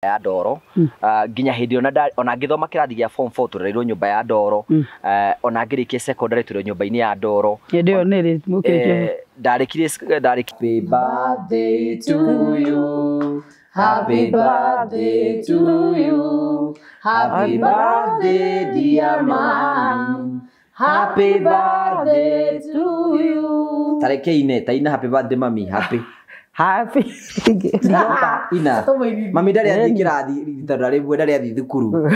Ya ndoro nginya hindi ona ngithoma kirathi gia form 4 turereirwo nyumba ya ndoro, ona ngirikia secondary turi nyumba-ini ya ndoro. Hindi yo niri mukirikia ndarikirie happy birthday to you, happy birthday to you, happy birthday dear mom, happy birthday to you. Tareke ine taina happy birthday mami, happy happy ina mami ndari athi kirathi tondu ari ndari athi thukuru.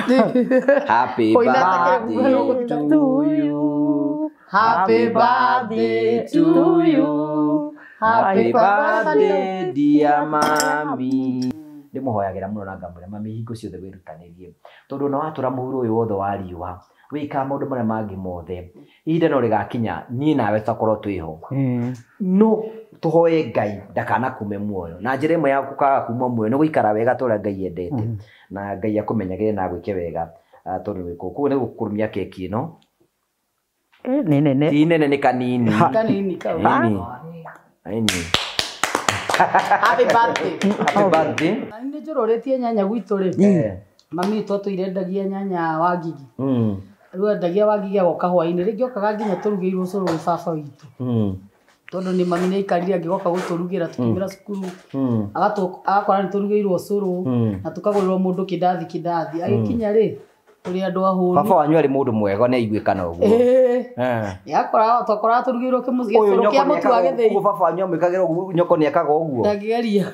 Happy birthday to you, happy birthday to you, happy birthday dear mami. Ndimuhoyagira muno na ngamwira mami hingo ciothe wirutanirie tondu ona watura muhuro uyu wothe wa riua wika maundu maria mangi mothe ihinda no rigakinya nie nawe tutakorwo twiho no tuhoe Ngai ndakana kume muoyo na njira imwe ya kukaga kuma muoyo ni guikara wega ta uria Ngai endete na Ngai akumenyagire na agwike wega tondu wiko koguo ni gukurumia keki ino ni nene ti nene ni kanini kanini kau nini. Happy birthday, happy birthday. Ni njũrũrĩtie nyanya gwitũ rĩ, mami witũ atũire endagia nyanya wa ngigi. Rĩu endagia wa ngigi agoka hwaĩ-inĩ, rĩngĩ okaga nginya tũrugĩirwo ũcũrũ nĩ baba witũ. Tondũ nĩ mami nĩaikarire angĩgoka gũtũrugĩra tũkiumĩra cukuru, agakora nĩtũrugĩirwo ũcũrũ na tũkagũrĩrwo mũndũ kĩndathi kĩndathi. Agĩkinya rĩ, tũrĩ andũ ahũnu. Baba wanyu arĩ mũndũ mwega nĩ aiguĩkana ũguo. Nĩakoraga twakoraga tũrugĩirwo gĩcũrũ kĩa mũtu wa gĩthĩi. Ũguo baba wanyu amwĩkagĩra ũguo, nyoko nĩekaga ũguo. Ndangĩgeria.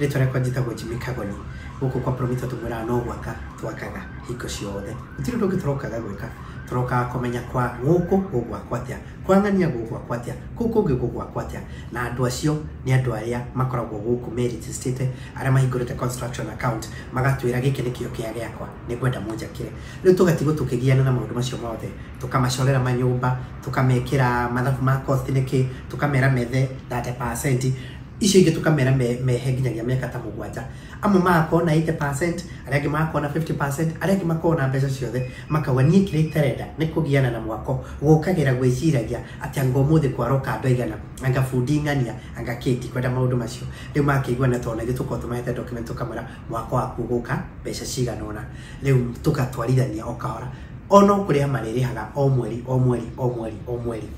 Rĩtwa rĩakwa njĩtagwo Jimmy Kagoni. Gũkũ kwa Promito tũmwĩraga no gwaka twakaga hingo ciothe. Gũtirĩ ũndũ ũngĩ tũrokaga gwĩka, tũrokaga kũmenya kwa gũkũ gũgwakwo atĩa, kwa ng'ania gũgwakwo atĩa, kũu kũngĩ gũgwakwo atĩa. Na andũ acio nĩ andũ arĩa makoragwo gũkũ merigistĩte, arĩa mahingũrĩte construction account, magatwĩra gĩkĩ nĩkĩo kĩa gĩakwa, nĩngwenda mũnjakĩre. Rĩu tũgatigwo tũkĩgiana na maũndũ macio mothe, tũkamacorera manyũmba, tũkamekĩra mathabu ma cost nĩkĩ, tũkamera methe 30%, icio ingĩ tũkamera mehe nginyagia mĩaka ta mũgwanja. Amwe magakorwo na 80%, arĩa angĩ magakorwo na 50%, arĩa angĩ makorwo na mbeca ciothe, makauga niĩ kĩrĩa itarenda nĩ kũgiana na mwako, gũkagĩra gwĩciragia atĩ anga ũmũthĩ kwaroka andũ aigana, anga bundi ng'ania, anga kĩ, ndikwenda maũndũ macio. Rĩu makĩigua na tondũ ithuĩ tũkoragwo tũmahete document tũkamwĩra mwako waku ũgũka mbeca cigana ũna. Rĩu tũgatwarithania o kahora, ono kũrĩa marĩrĩhaga o mweri o mweri o mweri o mweri.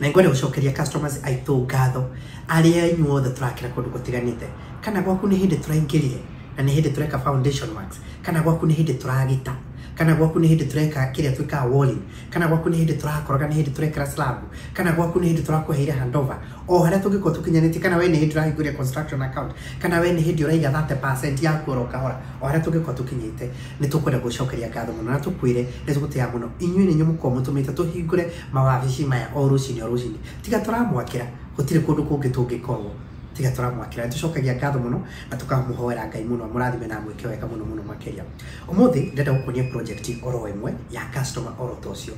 Na ngwenda gũcokeria customers aitũ ngatho arĩa inyuothe tũrakĩra kũndũ gũtiganĩte, kana gwaku nĩ hĩndĩ tũraingĩrire na nĩ hĩndĩ tũreka foundation works, kana gwaku nĩ hĩndĩ tũragita, kana gwaku nĩ hĩndĩ tũreka kĩrĩa twĩkaga walling, kana gwaku nĩ hĩndĩ tũrakoroga, nĩ hĩndĩ tũrekĩra slab, kana gwaku nĩ hĩndĩ tũrakũheire handover, o harĩa tũngĩkorwo tũkinyanĩtie, kana we nĩ hĩndĩ ũrahingũria construction account, kana we nĩ hĩndĩ ũraiga 30% yaku oro kahora, o harĩa tũngĩkorwo tũkinyĩte, nĩ tũkwenda gũcokeria ngatho mũno na tũkwĩre nĩ tũgũtĩaga mũno. Inyuĩ nĩ inyuĩ mũkoragwo mũtũmĩte tũhingũre mawabici maya o rũcinĩ o rũcinĩ. Tiga tũramwakĩra, gũtirĩ kũndũ kũngĩ tũngĩkorwo. Tiga tũramwakĩra. Nĩtũcokagia ngatho mũno na tũkamũhoera Ngai mũno amũrathime na amwĩke wega mũno mũno makĩria. Ũmũthĩ ndĩrenda gũkuonia project oro ĩmwe ya customer oro ta ũcio.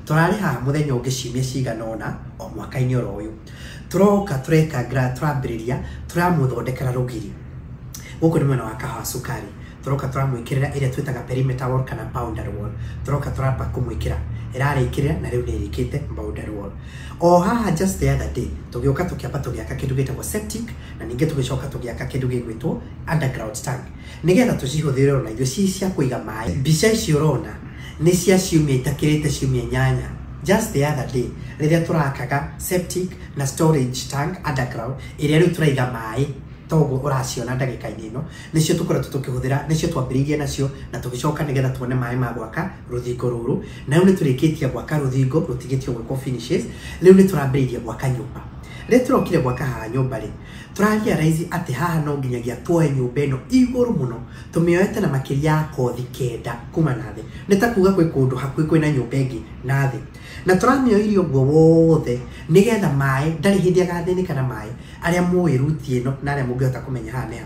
Tũrarĩ haha mũthenya ũngĩ ciumia cigana ũna o mwaka-inĩ oro ũyũ. Tũroka tũreka tũrambĩrĩria tũramũthondekera rũgiri. Gũkũ nĩ mwena wa Kahawa Sukari. Tũroka tũramwĩkĩrĩra ĩrĩa twĩtaga perimeter wall kana boundary wall. Tũroka tũramba kũmwĩkĩra, ĩrarĩkĩrĩra na rĩu nĩ ĩrĩkĩte boundary wall. O haha just the other day tũgĩũka tũkĩamba tũgĩaka kĩndũ gĩtagwo septic, na ningĩ tũgĩcoka tũgĩaka kĩndũ gĩgwĩtwo underground tank, nĩgetha tũcihũthĩre ona ithuĩ ci cia kũiga maĩ. Mbica ici ũrona nĩ cia ciumia itakĩrĩte ciumia 8. Just the other day rĩrĩa tũrakaga septic na storage tank underground ĩrĩa rĩu tũraiga maĩ toguo ũraciona ndagĩka-inĩ ĩno, nĩcio tũkoretwo tũkĩhũthĩra, nĩcio twambĩrĩirie nacio na tũgĩcoka nĩgetha tuone maĩ ma gwaka rũthingo rũrũ. Na rĩu nĩtũrĩkĩtie gwaka rũthingo, rũtigĩtio gwĩkwo finishes. Rĩu nĩtũrambĩrĩirie gwaka nyũmba. Rĩrĩa tũrokire gwaka haha nyũmba rĩ, tũrarealize atĩ haha no nginyagia tuoe nyũmba ĩno igũrũ mũno, tũmĩoete na makĩria ya kothi 9 kuma na thĩ. Nĩ ta kuga kwĩ kũndũ hakuhĩ kwĩna nyũmba ĩngĩ na thĩ. Na tũramĩoire ũguo wothe nĩgetha maĩ, ndarĩ hĩndĩ agathĩnĩka na maĩ. Arĩa mũĩ ruti ĩno na arĩa mũngĩhota kũmenya haha nĩ ha,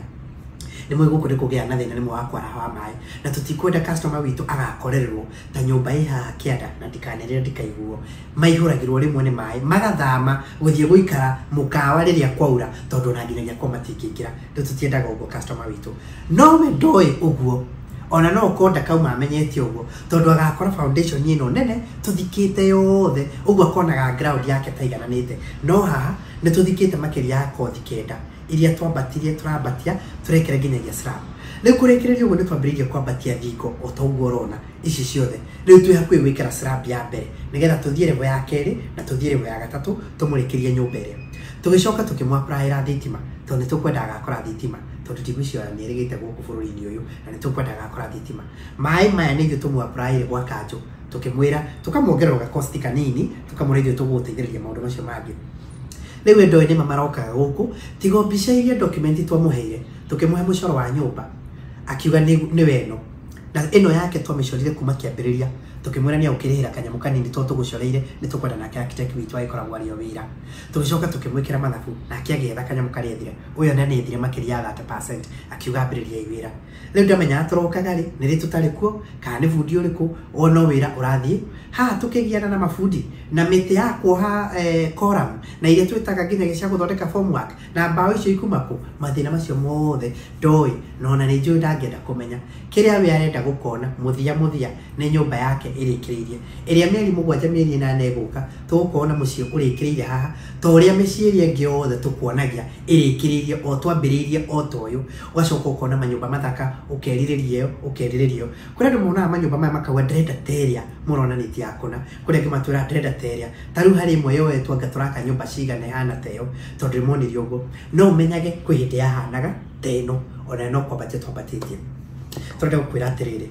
nĩ mũĩ gũkũ nĩ kũgĩa na thĩna nĩ wa kwaraha wa maĩ, na tũtikwenda customer witũ agakorererwo ta nyũmba ĩ haha kĩanda, na ndikanĩrĩre ndikaiguo, maihũragĩrwo rĩmwe nĩ maĩ magathama gũthiĩ gũikara mũkawa rĩrĩa kwaura, tondũ ona nginyagia kwa matingĩingĩra. Rĩu tũtiendaga ũguo customer witũ. No we ndoĩ ũguo, Ona no ũkorwo ndakauma amenyete ũguo tondũ agakora foundation ĩno nene tũthikĩte yothe ũguo akonaga ground yake taigananĩte. No haha nĩ tũthikĩte makĩria ya kothi 9 iria twambatirie tũrambatia tũrekere nginyagia slab. Rĩu kũrĩkĩrĩria ũguo nĩ twambĩrĩirie kwambatia thingo o ta ũguo ũrona ici ciothe. Rĩu twĩ hakuhĩ gwĩkĩra slab ya mbere nĩgetha tũthiĩ level ya kerĩ na tũthiĩ level ya gatatũ tũmũrĩkĩrie nyũmba ĩrĩa. Tũgĩcoka tũkĩmũ-applyĩra thitima tondũ nĩ tũkwenda agakora thitima tondũ ndigwĩciria nĩ ĩrĩgĩte gũkũ bũrũri-inĩ ũyũ na nĩ tũkwenda agakora thitima. Maĩ maya nĩ ithuĩ tũmũ-applyĩre gwa kanjũ tũkĩmwĩra tũkamwongerera gakosti kanini tũkamwĩra ithuĩ tũgũgũteithĩrĩria maũndũ macio mangĩ. Rĩu andũ aya nĩma marokaga gũkũ tigo mbica iria document twamũheire tũkĩmũhe mũcoro wa nyũmba akiuga nĩwe ĩno na ĩno yake twamĩcorire kuma kĩambĩrĩria tũkĩmwĩra nĩ agũkĩrĩhĩra kanyamũ kanini tondũ tũgũcoreire nĩ tũkwenda nake architect witũ agĩkoragwo arĩ o wĩra. Tũgĩcoka tũkĩmwĩkĩra mathabu nake agĩetha kanyamũ karĩa ethire ũyũ na nĩ ethire makĩria ya 30% akiuga ambĩrĩriai wĩra. Rĩu ndamenyaga tũrokaga rĩ nĩ rĩ tũtarĩ kuo kana nĩ bundi ũrĩkũ o no wĩra ũrathiĩ. Haha tũkĩgiana na mabundi na mĩtĩ ya kuoha column na iria twĩtaga nginyagia cia gũthondeka formwork na mbaũ icio ikuma kũ mathĩna macio mothe ndoĩ na ona nĩ njũĩ ndangĩenda kũmenya. Kĩrĩa we arenda gũkona mũthia mũthia nĩ nyũmba yake ĩrĩkĩrĩirie ĩrĩa mĩeri 7 mĩeri 8 ĩgũka tũgũkorwo na mũciĩ ũrĩkĩrĩire haha ta ũrĩa mĩciĩ ĩrĩa ĩngĩ yothe tũkuonagia ĩrĩkĩrĩirie o twambĩrĩirie o ta ũyũ. Ũgacoka ũkona manyũmba mathaka ũkerirĩria ĩyo ũkerirĩria ĩyo. Kũrĩ andũ monaga manyũmba maya makauga ndĩrenda ta ĩrĩa mũronanĩtie ya kũna kũrĩ angĩ matwĩraga ndĩrenda ta ĩrĩa. Ta rĩu harĩ ĩmwe yoetwo anga tũraka nyũmba cigana ĩhana ta ĩyo tondũ nĩmonirio ũguo. No ũmenyage kwĩ hĩndĩ yahanaga ta ĩno ona no kwambatia twambatĩtie. Tũrenda gũkwĩra atĩrĩrĩ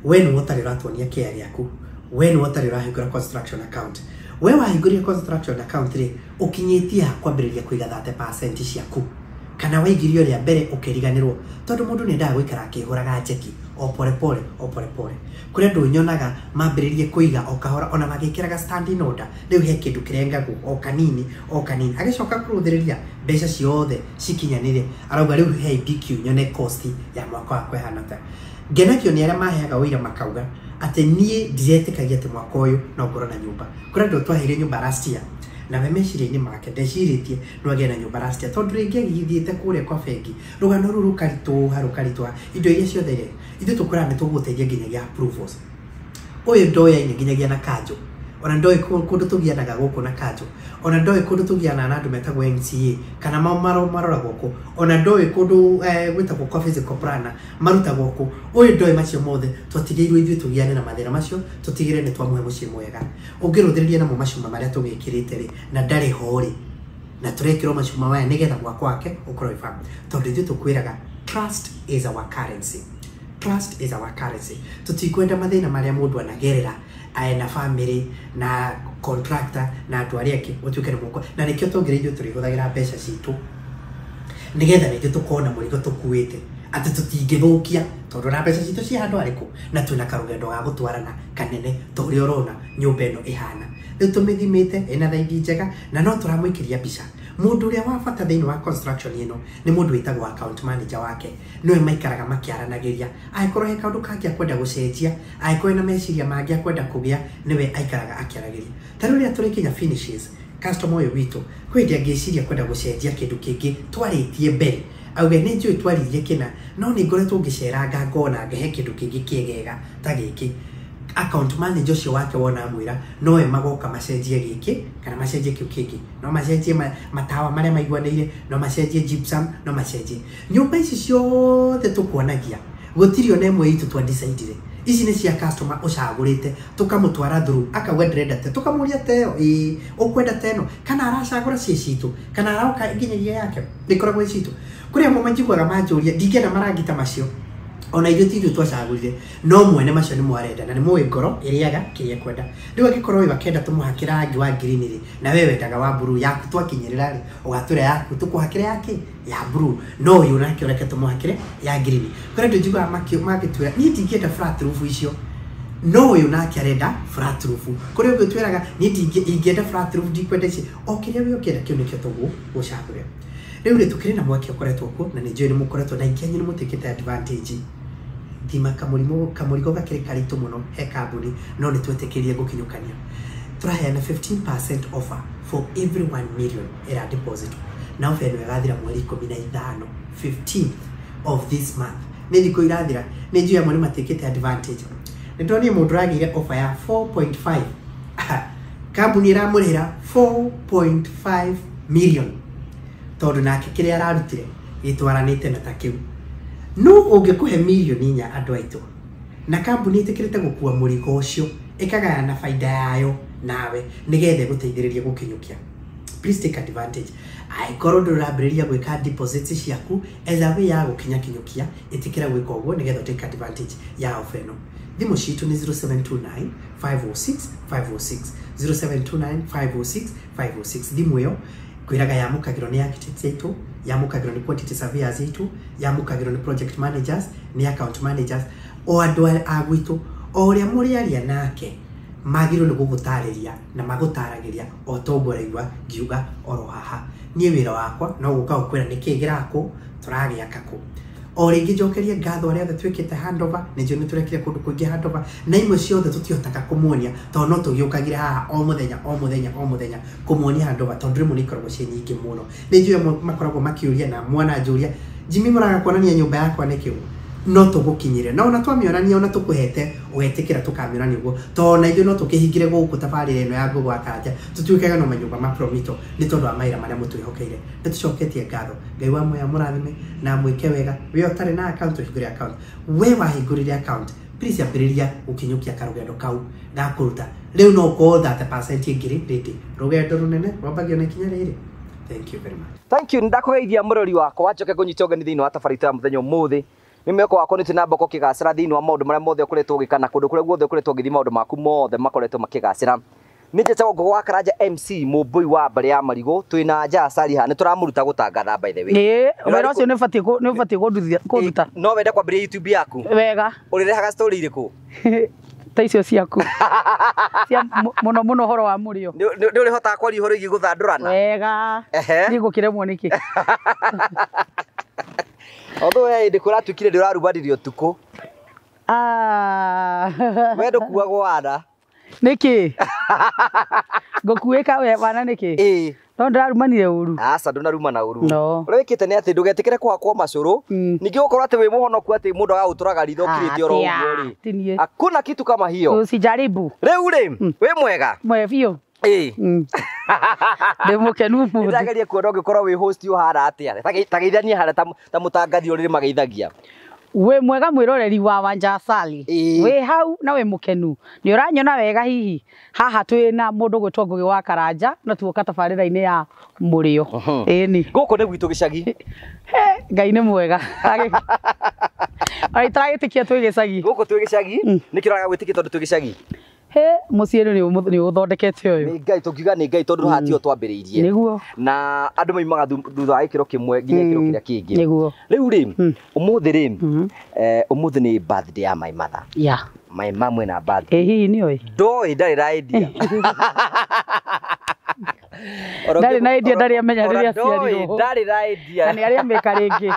we nĩwe ũtarĩ ũratuonia kĩa gĩaku we nĩwe ũtarĩ ũrahingũra construction account. We wahingũrire construction account rĩ ũkinyĩtie ha kwambĩrĩria kũiga 30% ciaku kana waigire ũrĩa mbere ũkĩriganĩrwo tondũ mũndũ nĩ endaga gũikara akĩhũraga njeki o pole pole o pole pole. Kũrĩ andũ nyonaga mambĩrĩrie kũiga o kahora ona magĩkĩraga standing order rĩu he kĩndũ kĩrengagwo o kanini o kanini agĩcoka kũrũthĩrĩria mbeca ciothe cikinyanĩre arauga rĩu he BQ nyone cost ya mwaka wakwa ĩhana ta. Ngenagio nĩ arĩa maheaga ũira makauga atĩ niĩ ndiretĩkagia atĩ mwaka ũyũ no ngorwo na nyũmba. Kũrĩ andũ twaheire nyũmba last year na we meciria-inĩ make ndecirĩtie no agĩe na nyũmba last year tondũ rĩngĩ agĩthiĩte kũrĩa kwa bengi rũgano rũu rũkaritũha rũkaritũha indo iria ciothe rĩ ithuĩ tũkwĩraga nĩ tũgũgũteithia nginyagia approvals. Ũyũ ndoyaine nginyagia na kanjũ ona ndoĩ kũndũ tũgianaga gũkũ na kanjũ ona ndoĩ kũndũ tũgianaga na andũ metagwo NCA kana maroragwo kũ ona ndoĩ kũndũ gwĩtagwo kwa physical planner marutagwo kũ. Ũyũ ndoĩ macio mothe twatigĩirwo ithuĩ tũgiane na mathĩna macio tũtigĩre nĩ twamũhe mũciĩ mwega. Ũngĩrũthĩrĩria namo macuma marĩa tũgĩkĩrĩte rĩ na ndarĩ ho rĩ na tũrekĩrwo macuma maya nĩgetha mwako wake ũkorwo wĩ firm tondũ ithuĩ tũkwĩraga trust is our currency. Trust is our currency. Tũtikwenda mathĩna marĩa mũndũ anagerera na family na contractor na andũ arĩa angĩ ũtuĩke nĩ mũko na nĩkĩo twongereire ithuĩ tũrĩhũthagĩra mbeca citũ nĩgetha rĩngĩ tũkona mũrigo tũkuĩte atĩ tũtingĩthũkia tondũ na mbeca citũ ci handũ harĩkũ na twĩna karũgendo ga gũtwarana kanene ta ũrĩa ũrona nyũmba ĩno ĩhana. Rĩu tũmĩthimĩte ĩna thaithi njega na no tũramũikĩria mbica. Mũndũ ũrĩa wa bata thĩinĩ wa construction ĩno nĩ mũndũ wĩtagwo account manager wake nĩwe maikaraga makĩaranagĩria angĩkorwo he kaũndũ kangĩ akwenda gũcenjia angĩkorwo ena meciria mangĩ akwenda kũgĩa nĩwe aikaraga akĩaragĩria. Ta rĩu rĩrĩa tũrĩkinya finishes customer ũyũ witũ kwĩ hĩndĩ angĩciria kwenda gũcenjia kĩndũ kĩngĩ twarĩtie mbere auge nĩ njũĩ twaririe kĩna no nĩ ngoretwo ngĩceranga ngona ngehe kĩndũ kĩngĩ kĩegega ta gĩkĩ. Account manager ũcio wake wona amwĩra nowe magoka macenjie gĩkĩ kana macenjie kĩu kĩngĩ no macenjie matawa marĩa maiguanĩire no macenjie gypsum no macenjie. Nyũmba ici ciothe tũkuonagia gũtirĩ ona ĩmwe itũ twa decide-ire ici nĩ cia customer ũcagũrĩte tũkamũtwara through akauga ndĩrenda te tũkamũria ta ĩyo ĩĩ ũkwenda ta ĩno kana aracagũra ciĩ citũ kana aroka nginyagia yake ĩkoragwo ĩ citũ. Kũrĩ amwe manjiguaga manjũria ndingĩenda marangi ta macio ona ithuĩ ti ithuĩ twacagũrire no mwene macio nĩ mwarenda na nĩ mũĩ ngoro ĩrĩaga kĩrĩa ĩkwenda. Rĩu angĩkorwo ũyũ akĩenda tũmũhakĩre rangi wa green rĩ na we wendaga wa blue yaku twakinyĩrĩra rĩ ũgatwĩra yaku tũkũhakĩre yake ya blue no ũyũ nake ũreke tũmũhakĩre ya green. Kũrĩ andũ njiguaga magĩtwĩra niĩ ndingĩenda flat roof icio no ũyũ nake arenda flat roof. Kũrĩ ũngĩ ũtwĩraga niĩ ingĩenda flat roof ndikwenda ici o kĩrĩa we ũngĩenda kĩu nĩkĩo tũgũcagũrĩra. Rĩu rĩ tũkĩrĩ na mweke ũkoretwo kuo na nĩ njũĩ nĩ mũkoretwo na aingĩ anyu nĩ mũtuĩkĩte advantage. Thima kamũrigo gakĩrĩ karitũ mũno he kambuni no nĩ twetĩkĩrie gũkinyũkania. Tũraheana 15% offer for every 1 million ĩra deposit na offer ĩno ĩgathira mweri 15 15th of this month. Nĩ thikũ irathira nĩ njũĩ amwe nĩ matekĩte advantage. Nĩ ndonire mũndũ ũragĩire offer ya 4.5 kambuni ĩramũrĩhĩra 4.5 million tondũ nake kĩrĩa ararutire gĩtwaranĩte na ta kĩu. No ũngĩkũhe mirioni 4 andũ aitũ na kambuni ĩtĩkĩrĩte gũkua mũrigo ũcio ĩkagayana baida yayo nawe nĩgetha ĩgũteithĩrĩrie gũkinyũkia. Please take advantage. Angĩkorwo ndũrambĩrĩria gwĩka deposits ciaku as a way ya gũkinya kinyũkia, ĩtĩkĩra gwĩka ũguo nĩgetha take advantage ya offer ĩno. Thimũ citũ nĩ 0729 506 506 0729 506 506. Thimũ ĩyo kwĩraga yamũkagĩrwo nĩ architects aitũ, yamũkagĩrwo nĩ quantity surveyors aitũ, yamũkagĩrwo nĩ project managers, nĩ account managers, o andũ a gwitũ, o ũrĩa mũrĩaria nake magĩrĩirwo nĩ gũgũtarĩria na magũtaragĩria o ta ũguo ũraigua ngiuga oro haha. Niĩ wĩra wakwa no gũka gũkwĩra nĩkĩĩ gĩrakũ tũragĩaka kũ. O rĩngĩ njokerie ngatho arĩa othe twĩkĩte handover, nĩ njũĩ nĩ tũrekire kũndũ kũingĩ handover, na imwe ciothe tũtihotaga kũmuonia tondũ no tũgĩũkagĩre haha o mũthenya o mũthenya o mũthenya kũmuonia handover tondũ rĩmwe nĩ ikoragwo ciĩ nyingĩ mũno. Nĩ njũĩ amwe makoragwo makĩũria na mwana njũria, Jimmy mũraga kuonania nyũmba yakwa nĩkĩ? No tũgũkinyĩre na ona twamĩonania ona tũkũhete ũgetĩkĩra tũkamĩonania ũguo tondũ na ithuĩ no tũkĩhingĩre gũkũ tabarĩra ĩno ya Ngũgũ wa Karanja tũtuĩkaga no manyũmba ma Promito nĩ tondũ wa mawĩra marĩa mũtwĩhokeire. Nĩ tũcoketie ngatho. Ngai wa muoyo amũrathime na amwĩke wega. We ũtarĩ na account ũhingũre account. We wahingũrire account please ambĩrĩria gũkinyũkia karũgendo kau ga kũruta. Rĩu no ũkorwo 30% ĩngĩ rĩndĩ rũgendo rũnene rwambagio na ikinya rĩrĩ. Thank you very much. Thank you. Ndakũgeithia mũrori wakwa njoke ngũnyite ũgeni thĩinĩ wa tabarĩra ya mũthenya ũmũthĩ. Nĩ mwĩhoko wakwa nĩ na mboko kĩgacĩra thĩinĩ wa maũndũ marĩa mothe ũkoretwo ũgĩka na kũndũ kũrĩa guothe ũkoretwo ũgĩthiĩ maũndũ maku mothe makoretwo makĩgacĩra. Nĩ njĩtagwo Ngũgũ wa Karanja MC mũmbũi wa mbarĩ ya marigũ twĩna Nja Asali haha nĩ tũramũruta gũtangatha by the way. Ĩĩ, wĩra ũcio nĩ ũbatiĩ kũnduta. No wende kwambĩrĩria YouTube yaku? Wega. Ũrĩrehaga story irĩkũ? Ta icio ciaku. Cia mũno mũno ũhoro wa mũrĩo. Nĩ ũrĩhotaga kwaria ũhoro wĩgiĩ gũthandũrana? Wega. Niĩ ngũkĩremwo nĩkĩ? Although we hĩndĩ kũratuĩkire ndũrarumanire ũtukũ. We ndũkuagwo wana. Nĩkĩ? Ngũkuĩka we wana nĩkĩ? Ĩĩ. No ndĩrarumanire ũru. Aca ndũnarumana ũru. No. Ũrĩa wĩkĩte nĩ atĩ ndũgetĩkĩre kũhakwo macũrũ. Ningĩ gũkorwo atĩ wĩ mũhonoku atĩ mũndũ agagũtũraga ritho ũkirĩte oro ũguo rĩ. Hakuna kitu kama hiyo. Usijaribu. Rĩu rĩ, wĩ mwega? Mwega biũ. Ĩĩ. Ndĩ mũkenu mũthĩ. Nĩndageria kuona ũngĩkorwo wĩ host ũhana atĩa. Ta geithanie harĩa ta mũtangathi ũrĩa mageithagia. Wĩ mwega mwĩroreri wa Wanja Asali. Wĩ hau na wĩ mũkenu. Nĩ ũranyona wega hihi. Haha twĩ na mũndũ gwĩtwo Ngũgĩ wa Karanja na tuoka tabarĩra-inĩ ya mũrĩo. Ĩni. Gũkũ nĩ gwitũ gĩcagi. Ngai nĩ mwega. Ona itaragĩtĩkia twĩ gĩcagi. Gũkũ twĩ gĩcagi? Nĩkĩ ũraga gwĩtĩkia tondũ twĩ gĩcagi? He mũciĩ nĩ ũthondekete ũyũ. Nĩ Ngai tũngiuga nĩ Ngai tondũ haha tiho twambĩrĩirie. Nĩguo. Na andũ maimaga thutha wa gĩkĩro kĩmwe nginya gĩkĩro kĩrĩa kĩngĩ. Nĩguo. Rĩu rĩ, ũmũthĩ rĩ, ũmũthĩ nĩ birthday ya my mother. Yeah. My mom ena birthday. Ĩ hihi nĩũĩ? Ndoĩ ndarĩ na idea. Ndarĩ na idea ndarĩ amenya rĩrĩa aciarirwo. Ndarĩ na idea. Na nĩ arĩa amĩka rĩngĩ.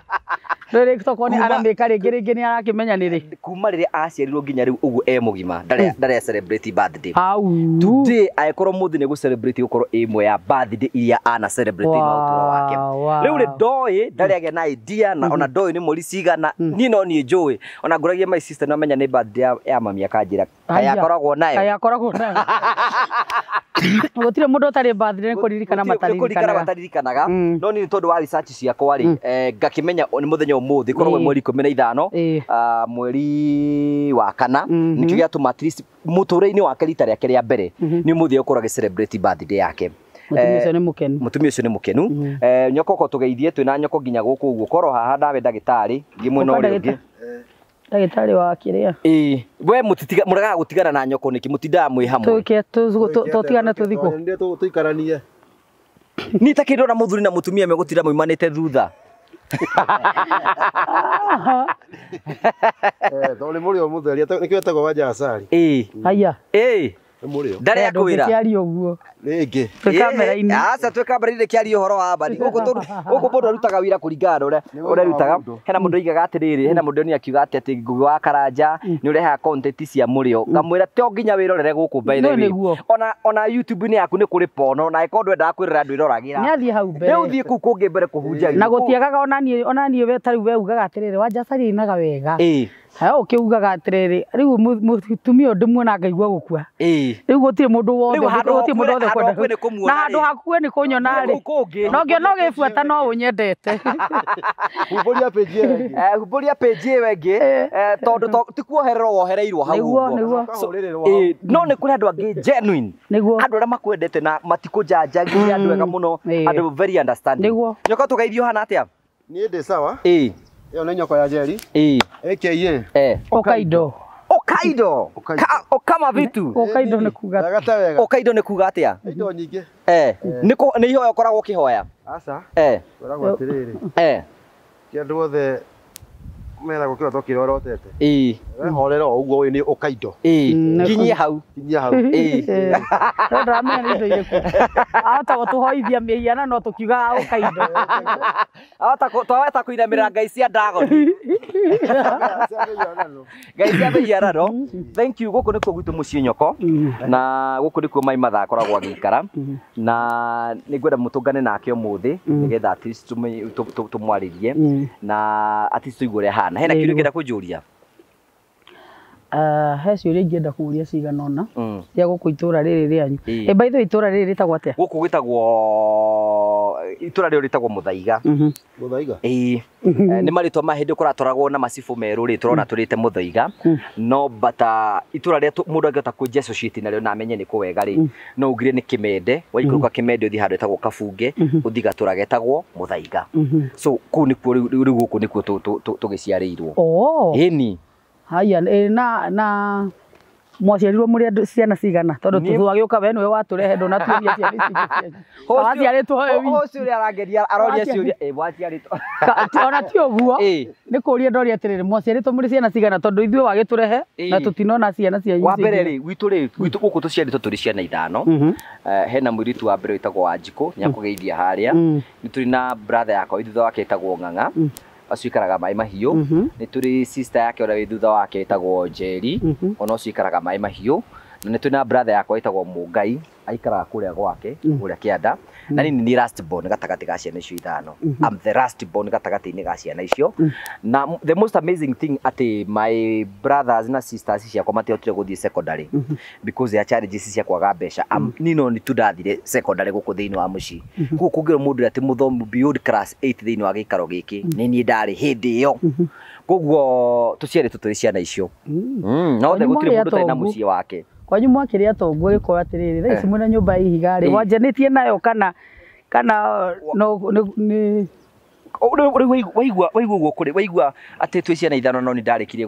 Rĩrĩ tokorwo nĩ aramĩka rĩngĩ rĩngĩ nĩ arakĩmenya nĩ rĩ. Kuma rĩrĩa aciarirwo nginya rĩu ũguo e mũgima ndarĩ celebrate birthday. Au. Today angĩkorwo mũthĩ nĩ gũ celebrate gũkorwo ĩmwe ya birthday iria ana celebrate thĩinĩ wa ũtũũro wake. Rĩu rĩ ndoĩ ndarĩ agĩa na idea na ona ndoĩ nĩ mweri cigana niĩ no niĩ njũĩ ona ngũragia my sister no amenya nĩ birthday ya mami akanjĩra kaĩ akoragwo nayo. Kaĩ akoragwo nayo. Gũtirĩ mũndũ ũtarĩ birthday nĩ kũririkana mataririkanaga. No niĩ tondũ wa research ciakwa rĩ ngakĩmenya nĩ mũthenya ũmũthĩ korwo mweri 15 mweri wa kana nĩkĩo gĩatũma at least mũtũũrĩre-inĩ wake rita rĩake rĩa mbere nĩ ũmũthĩ ũkorwo agĩ celebrate birthday yake. Mũtumia ũcio nĩ mũkenu. Mũtumia ũcio nĩ mũkenu. Nyoko ko tũgeithie twĩna nyoko nginya gũkũ ũguo korwo haha ndawe ndagĩtarĩ ngĩ mwena ũrĩa ũngĩ. Ndagĩtarĩ wa kĩrĩa? Ĩĩ, we mũtitiga mũregaga gũtigana na nyoko nĩkĩ mũtindaga mwĩ hamwe? Tũke tũtigane tũthikũ. Ndio tũikaranie. Niĩ ta kĩndũ na mũthuri na mũtumia megũtinda moimanĩte thutha. Tondũ nĩ mũrĩo mũtheria nĩkĩo etagwo Wanja Asali. Ĩĩ. Haya. Ĩĩ. Ndarĩ akwĩra. Ndũngĩkĩaria ũguo. Rĩngĩ. Twĩ kamera-inĩ. Aca twĩ kamera-inĩ kĩaria ũhoro wa mbani. Gũkũ gũkũ mũndũ arutaga wĩra kũringana na ũrĩa ũrarutaga. Hena mũndũ oigaga atĩrĩrĩ, hena mũndũ oni akiuga atĩ atĩ Ngugi wa Karanja nĩ ũrehaga content cia mũrĩo. Ngamwĩra to nginya wĩrorere gũkũ by the way. Nĩguo. Ona YouTube-inĩ yaku nĩ kũrĩ pono na angĩkorwo ndwendaga kwĩrorera ndwĩroragĩra. Nĩathiĩ hau mbere. Rĩu thiĩ kũu kũngĩ mbere kũhunjagia. Na gũtiagaga onaniĩ we ta rĩu we ugaga atĩrĩrĩ, Wanjacaria ainaga wega. Haya ũkĩugaga atĩrĩrĩ, rĩu mũtumia ũyũ ndĩmuona ngaigua gũkua. Rĩu gũtirĩ mũndũ wothe Rĩu handũ gũtirĩ mũndũ wothe hakuhĩ ũkwenda nĩ kũmuona na handũ rĩ. hakuhĩ nĩ kũnyona rĩ. Kũu kũngĩ. No ngĩona ũgĩbuata no ũnyendete. Humbũria page ĩyo ĩngĩ. Humbũria page ĩyo ĩngĩ, tondũ ti kuohererwo wohereirwo hau Nĩguo, ũguo. nĩguo. Ũkahũrĩrĩrwo hau. No nĩ kũrĩ andũ angĩ genuine. Nĩguo. Andũ arĩa makwendete na matikũnjanjagia, andũ ega mũno, andũ very understanding. Nĩguo. Nyoka tũgeithio hana atĩa? Niĩ ndĩ sawa. Ĩyo nĩ nyoko ya Njeri. AKA. Ũkaindo. Ũkaindo. Ũkaindo. Ũkama vitu. Ũkaindo nĩ kuga. Wega ta wega. Ũkaindo nĩ kuga atĩa? Indo nyingĩ. Nĩ ihoya ũkoragwo ũkĩhoya? Aca. Kwĩragwo atĩrĩrĩ. Ti andũ othe meragwo kĩroto kĩrĩa ũrotete. Wehorera o ũguo ũyũ nĩ ũkaindo. Nginyia hau. Nginyia hau. No ndĩramenya nĩ indo irĩkũ. Ahota gũtũhoithia mĩhianano tũkiugaga ũkaindo. Ahota twahota kũinamĩrĩra ngai cia Ndagoni. Ngai cia mĩhianano. Thank you. Gũkũ nĩkuo gwitũ mũciĩ nyoko. Na gũkũ nĩkuo Mai Matha akoragwo agĩikara. Na nĩngwenda mũtũngane nake ũmũthĩ nĩgetha at least tũmwarĩrie na at least tũigue ũrĩa ahana. Hena kĩũria ũngĩenda kũnjũria? He ciũria ingĩenda kũũria cigana ũna cia gũkũ itũra rĩrĩ rĩanyu. By the way, itũra rĩrĩ rĩtagwo atĩa? Gũkũ gwĩtagwo itũra rĩrĩ rĩtagwo Mũthaiga. Mũthaiga? Nĩ marĩtwa ma hĩndĩ kũratwaragwo na macibũ merũ rĩ, tũrona tũrĩte Mũthaiga. No but itũra rĩrĩa mũndũ angĩhota kũnjia associate narĩo na amenye nĩ kũ wega rĩ, no ugire nĩ Kĩmende, waikũrũka Kĩmende ũthiĩ handũ hetagwo Kabunge, ũthiĩ gatũra getagwo Mũthaiga. So kũu nĩkuo rĩu gũkũ nĩkuo tũgĩciarĩirwo. Ĩni. Haya, na mwaciarirwo mũrĩ andũ ciana cigana? Tondũ twagĩũka we nĩwe watũrehe ndũnatuonia ciana ici ingĩ cianyu. Waciarĩtwo we wiki. Ũcio ũrĩa arageria aroria ciũria. Waciarĩtwo. Ona ti ũguo. Nĩ kũũria ndoria atĩrĩrĩ, mwaciarĩtwo mũrĩ ciana cigana? Tondũ ithuĩ wagĩtũrehe na tũtinona ciana cianyu Wa mbere rĩ, gwitũ rĩ, gwitũ gũkũ tũciarĩtwo tũrĩ ciana ithano. Hena mũirĩtu wa mbere wĩtagwo Wanjikũ, nĩakũgeithia harĩa. Nĩ tũrĩ na brother yakwa wĩ thutha wake ĩtagwo Ng'ang'a. Acio ikaraga Maĩ Mahiũ. Nĩ tũrĩ sister yake ũrĩa wĩ thutha wake ĩtagwo Njeri, ona ũcio ikaraga Maĩ Mahiũ. Na nĩ tũrĩ na brother yakwa ĩtagwo Mũngai, aikaraga kũrĩa gwake, kũrĩa kĩanda. Na niĩ nĩ last born gatagatĩ ga ciana icio ithano. I'm the last born gatagatĩ-inĩ ga ciana icio. Na the most amazing thing atĩ my brothers na sisters ciakwa matiahotire gũthiĩ secondary because ya challenges cia kwaga mbeca. Niĩ no nĩ tu ndathire secondary gũkũ thĩinĩ wa mũciĩ. Koguo kũngĩrwo mũndũ ũrĩa atĩ mũthomu beyond class 8 thĩinĩ wa gĩikaro gĩkĩ, nĩ niĩ ndarĩ hĩndĩ ĩyo. Koguo tũciarĩtwo tũrĩ ciana icio. No othe gũtirĩ mũndũ ũtarĩ na mũciĩ wake. Kwanyu mwakĩrĩ atongu agĩkorwo atĩrĩrĩ, thaa ici mwĩna nyũmba ya ihiga rĩ, wanjanĩtie nayo kana no nĩ Rĩu waigua ũguo kũrĩ, waigua atĩ twĩ ciana ithano no nĩ ndarĩkirie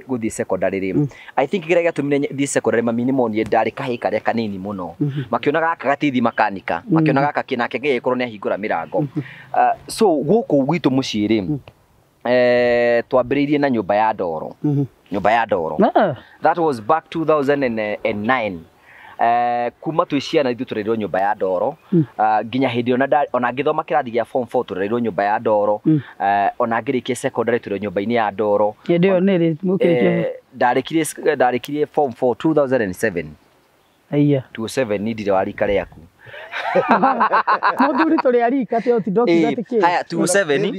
gũthiĩ secondary rĩ. I think kĩrĩa gĩatũmire thiĩ secondary mami nĩ monire ndarĩ kahĩĩ karĩa kanini mũno. Makĩona gaka gatithi makanika, makĩona gaka kĩnake gĩgĩkorwo nĩ ahingũra mĩrango. So gũkũ gwitũ mũciĩ rĩ, twambĩrĩirie na nyũmba ya ndoro. Nyũmba ya ndoro. That was back 2009. Kuma twĩ ciana ithuĩ tũrerirwo nyũmba ya ndoro. Nginya hĩndĩ ĩyo ona ngĩthoma kĩrathi gĩa form 4 tũrerirwo nyũmba ya ndoro. Ona ngĩrĩkia secondary tũrerirwo nyũmba-inĩ ya ndoro. Hĩndĩ ĩyo nĩ rĩ mũkĩrĩkia? Ndarĩkirie form 4 2007. Aya. 2007 ni ndirĩ wa rika rĩaku. Mũthuri tũrĩ a rika tĩ ũtinda ũkiuga atĩ kĩ? Haya, 2007,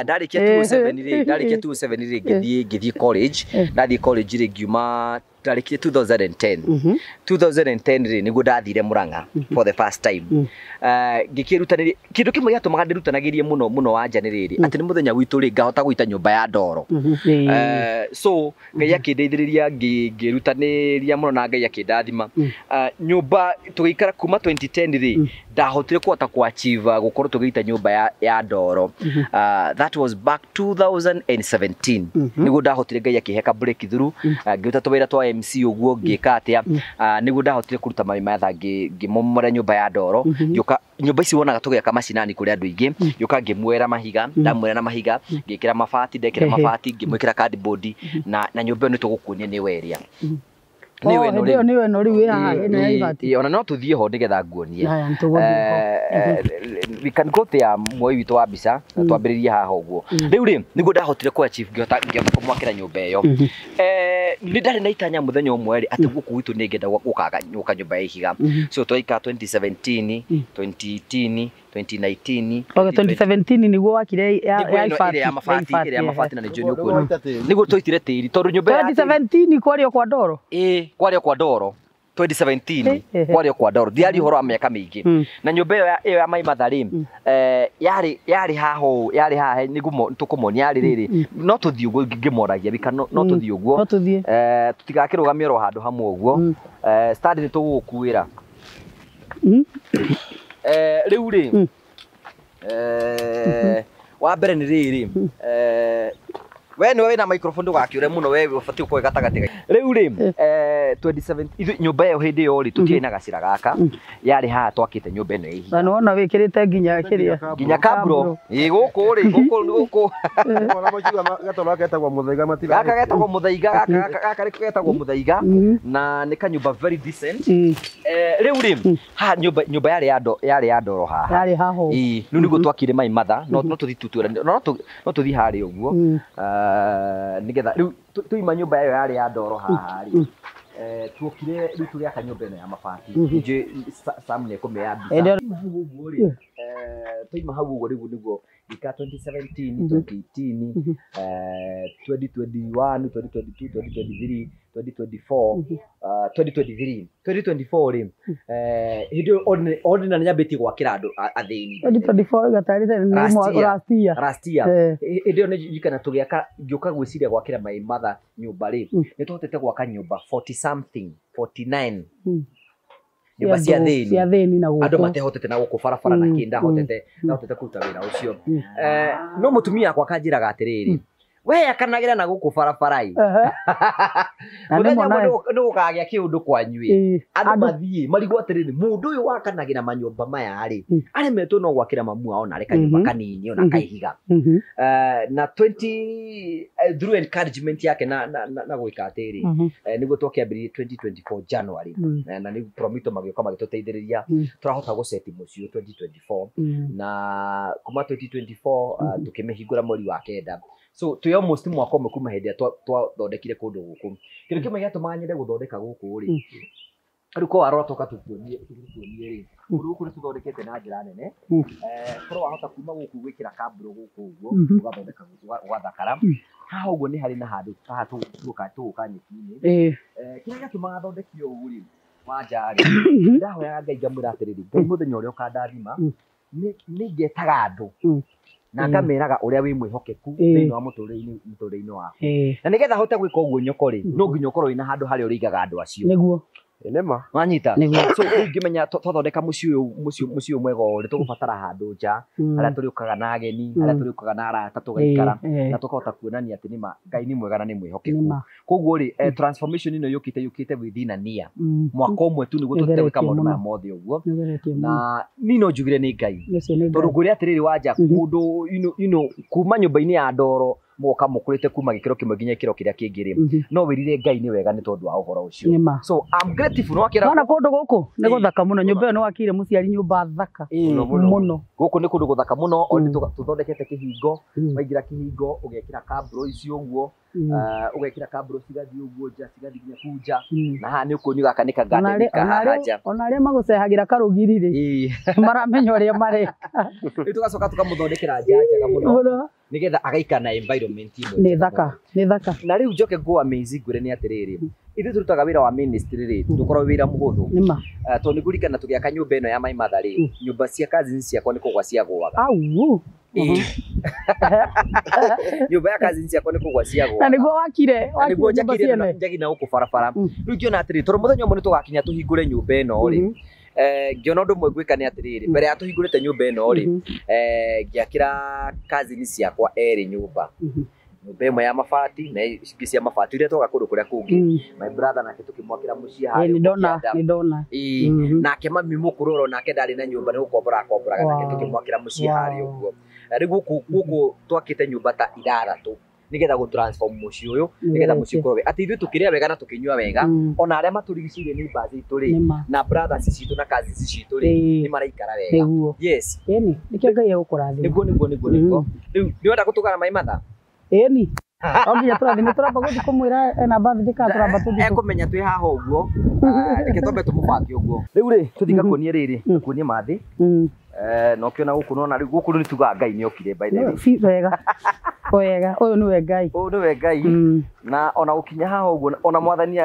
ndarĩkia 2007 rĩ, ndarĩkia 2007 rĩ, ngĩthiĩ college. Ndathiĩ college rĩ, ngiuma ndarĩkirie 2010. 2010 rĩ, nĩguo ndathire Murang'a for the first time. Ngĩkĩrutanĩria, kĩndũ kĩmwe gĩatũmaga ndĩrutanagĩrie mũno mũno Wanja nĩ rĩrĩ, atĩ nĩ mũthenya witũ rĩ, ngahota gũita nyũmba ya ndoro. So Ngai akĩndeithĩrĩria, ngĩrutanĩria mũno na Ngai akĩndathima. Nyũmba tũgĩikara kuma 2010 rĩ, ndahotire kũhota kũ-achieve gũkorwo tũgĩita nyũmba ya ndoro. That was back 2017. Nĩguo ndahotire Ngai akĩhe ka breakthrough, ngĩruta tũwĩra twa MC ũguo, ngĩka atĩa, nĩguo ndahotire kũruta mami matha, ngĩmomora nyũmba ya ndoro. Ngĩũka nyũmba ici wonaga tũgĩaka macinani kũrĩ andũ aingĩ, ngĩũka ngĩmuoera mahiga, ndamuoera na mahiga, ngĩkĩra mabati, ndekĩra mabati, ngĩmwĩkĩra cardboard, na nyũmba ĩyo nĩ tũgũkuonia nĩ weria. Nĩwe ĩno rĩu. Nĩwe ĩno rĩu ĩ haha ĩno ya ibati. Ona no tũthiĩ ho nĩgetha nguonie. Haya, nĩtũgũthiĩ ho. We can go there muoyi witũ wa mbica na twambĩrĩrie haha ũguo. Rĩu rĩ nĩguo ndahotire kũ achieve ngĩhota kũmwakĩra nyũmba ĩyo. Nĩ ndarĩ na itanya mũthenya ũmwe rĩ atĩ gũkũ gwitũ nĩ ngenda gũka nyũmba ya ihiga. So twaikara 2017, 2018, 2019. Okay, 2017 nĩguo wakire ya ibati. Ya mabati, ĩrĩa ya mabati na nĩnjũĩ nĩ ũkuona. Nĩguo twaitire tĩri tondũ nyũmba ya 2017 kwario kwa ndoro. Ĩĩ, kwario kwa ndoro. 2017 kwario kwa ndoro. Ndiari ũhoro wa mĩaka mĩingĩ. Na nyũmba ĩyo ya Mai Matha rĩ, yarĩ haha ũũ, yarĩ haha nĩguo tũkũmonia yarĩ rĩrĩ. No tũthiĩ ũguo ngĩmoragia bika no tũthiĩ ũguo. No tũthiĩ. Tũtigakĩrũgamie oro handũ hamwe ũguo. Stand nĩ tũgũgũkuĩra. Rĩu rĩ, wa mbere nĩ rĩrĩ, we nĩwe wĩna microphone ndũgakĩũre mũno, we ũbatiĩ gũkorwo gatagatĩ. Rĩu rĩ, 2017 nyũmba ĩyo hĩndĩ ĩyo rĩ tũtiarĩ na gacĩra gaka, yarĩ haha twakĩte nyũmba ĩno ya ihiga. Na nĩwona wĩkĩrĩte nginya kĩrĩa nginya kaburo. Ĩĩ gũkũ rĩ, gũkũ gũkũ. Gaka getagwo Mũthaiga, gaka getagwo Mũthaiga na nĩ kanyũmba very decent. Rĩu rĩ, haha nyũmba yarĩ ya ndoro haha. Yarĩ haha. Ĩĩ, rĩu nĩguo twakire Mai Matha, no tũthiĩ tũtwĩra, no tũthiĩ harĩa ũguo. Nĩgetha rĩu tuima nyũmba ĩyo yarĩ ya ndoro haha rĩ, tuokire rĩu tũgĩaka nyũmba ĩno ya mabati. Ningĩ Sam nĩ ekũmĩoya mbica. Twaima hau ũguo rĩu nĩguo gĩka 2017, 2018, 2021, 2022, 2023, 2024, 2023, 2024 rĩ, hĩndĩ ĩyo ordinary nyambĩtie gwakĩra andũ athĩni. 2024 gatarĩte nĩ last year. Hĩndĩ ĩyo nĩndirikana tũgĩaka, ngĩũka gwĩciria gwakĩra Mai Matha nyũmba rĩ, nĩ tũhotete gwaka nyũmba 40 something, 49. Nyũmba cia thĩni na gũkũ. Andũ matehotete na gũkũ barabara na kĩ ndahotete kũruta wĩra ũcio. No mũtumia wakwa akanjĩraga atĩrĩrĩ, we akanagĩra na gũkũ barabara-ĩ. Mũthenya ũmwe nĩ gũkagĩa kĩũndũ kwanyu ĩ. Andũ mathiĩ marigwo atĩrĩrĩ, mũndũ ũyũ wakanagĩra manyũmba maya rĩ, aremetwo no gwakĩra mamu wao narĩ kanyũmba kanini ona kaihiga. Na 20 through encouragement yake na gwĩka atĩrĩ, nĩguo twakĩambĩrĩirie 2024 January. Na nĩ Promito magĩũka magĩtũteithĩrĩria, tũrahota gũceti mũciĩ 2024. Na kuma 2024 tũkĩmĩhingũra mweri wa kenda. So twĩ almost mwaka ũmwe kuma hĩndĩ ĩrĩa twathondekire kũndũ gũkũ. Kĩndũ kĩmwe gĩatũmaga nyende gũthondeka gũkũ rĩ, rĩu ko warora tũka tũkuonie rĩ, kũndũ gũkũ nĩ tũthondekete na njĩra nene. Korwo wahota kuma gũkũ gwĩkĩra kamburo gũkũ ũguo, ũgathondeka ũgathakara. Haha ũguo nĩ harĩ na handũ haha tũgũka nyeki-inĩ. Kĩrĩa gĩatũmaga thondeke ũũ rĩ, wanja rĩ, ndahoyaga Ngai ngamwĩra atĩrĩrĩ, Ngai mũthenya ũrĩa ũkandathima, nĩ ngetaga andũ na ngameraga ũrĩa wĩ mwĩhokeku thĩinĩ wa mũtũrĩre-inĩ waku. Na nĩgetha hote gwĩka ũguo nyoko rĩ, no nginya ũkorwo wĩna handũ harĩa ũrĩigaga andũ acio. Nĩguo. Nĩma. Wanyita? So rĩu ngĩmenya twathondeka mũciĩ ũyũ mwega ũũ rĩ, tũgũbatara handũ nja, harĩa tũrĩũkaga na ageni, harĩa tũrĩũkaga na arata tũgaikara, na tũkahota kuonania atĩ nĩma Ngai nĩ mwega na nĩ mwĩhokeku. Koguo rĩ, transformation ĩno yũkĩte within a year. Mwaka ũmwe tu nĩguo tũhote gwĩka maũndũ maya mothe ũguo. Na niĩ no njugire nĩ Ngai. Tondũ ngwĩre atĩrĩrĩ wanja, mũndũ kuma nyũmba-inĩ ya ndoro moka mũkũrĩte kuma gĩkĩro kĩmwe nginya gĩkĩro kĩrĩa kĩngĩ rĩ, no wĩrire Ngai nĩ wega nĩ tondũ wa ũhoro ũcio. So I'm grateful. Nona kũndũ gũkũ nĩ gũthaka mũno, nyũmba ĩyo nĩ wakire mũciari nyũmba thaka mũno. Gũkũ nĩ kũndũ gũthaka mũno, tũthondekete kĩhingo, waingĩra kĩhingo ũgekĩra kamburo icio ũguo, ũgekĩra kamburo cigathiĩ ũguo nja, cigathiĩ nginya kũu nja. Na haha nĩ ũkuonio gaka nĩ kagarden ka haha nja. Ona arĩa magũcehagĩra karũgiri rĩ, maramenya ũrĩa mareka. Rĩu tũgacoka tũkamũthondekera nja njega mũno nĩgetha agaikara na environment ĩmwe. Nĩ thaka, nĩ thaka. Na rĩu njoke ngũ amazing ngwĩre nĩ atĩrĩrĩ, ithuĩ tũrutaga wĩra wa ministry rĩ, tũkoragwo wĩra mũhũthũ. Tondũ nĩ ngũririkana tũgĩaka nyũmba ĩno ya Mai Matha rĩ, nyũmba cia cousins ciakwa nĩ kũgwa ciagũaga. Au. Nyũmba ya cousins ciakwa nĩ kũgwa ciagũaga. Na nĩguo wakire, nĩguo njakire njagi na gũkũ barabara. Rĩu ngĩona atĩrĩrĩ, tondũ mũthenya ũmwe nĩ tũgakinya tũhingũre nyũmba ĩno rĩ, ngĩona ũndũ ũmwe ngwĩka nĩ atĩrĩrĩ, mbere ya tũhingũrĩte nyũmba ĩno rĩ, ngĩakĩra cousins ciakwa erĩ nyũmba. Nyũmba ĩmwe ya mabati na ingĩ cia mabati iria twoka kũndũ kũrĩa kũngĩ. My brother nake tũkĩmwakĩra mũciĩ harĩa. Nĩ ndona. Nake mami mũkũrũ oro nake ndarĩ na nyũmba nĩ gũkombora akomboraga, nake tũkĩmwakĩra mũciĩ harĩa ũguo. Rĩu gũkũ twakĩte nyũmba ta ithathatũ Nĩgetha gũ transform mũciĩ ũyũ, nĩgetha mũciĩ ũkorwo wega. Atĩ ithuĩ tũkĩrĩa wega na tũkĩnyua wega, ona arĩa matũrigicĩirie nĩ mbaa citũ rĩ, na brothers citũ na cousins citũ rĩ, nĩ maraikara wega. Yes. Ĩni, nĩkĩo Ngai egũkũrathima. Nĩguo nĩguo nĩguo nĩguo. Rĩu nĩwenda gũtũgara maĩ matha? Ĩni. No nginya tũrathiĩ tũramba gũthiĩ kũmwĩra ena birthday kana tũramba tũthiĩ. Ekũmenya twĩ haha ũguo. Reke twambe tũmũbange ũguo. Rĩu rĩ, tũthiĩ ngakuonie rĩrĩ, ngakuonie mathĩ. Na ũkĩona gũkũ nona rĩu gũkũ nĩ tugaga Ngai nĩ okire by the way. Wega. Wega, ũyũ nĩwe Ngai. Ũyũ nĩwe Ngai. Na ona gũkinya haha ũguo ona mwathani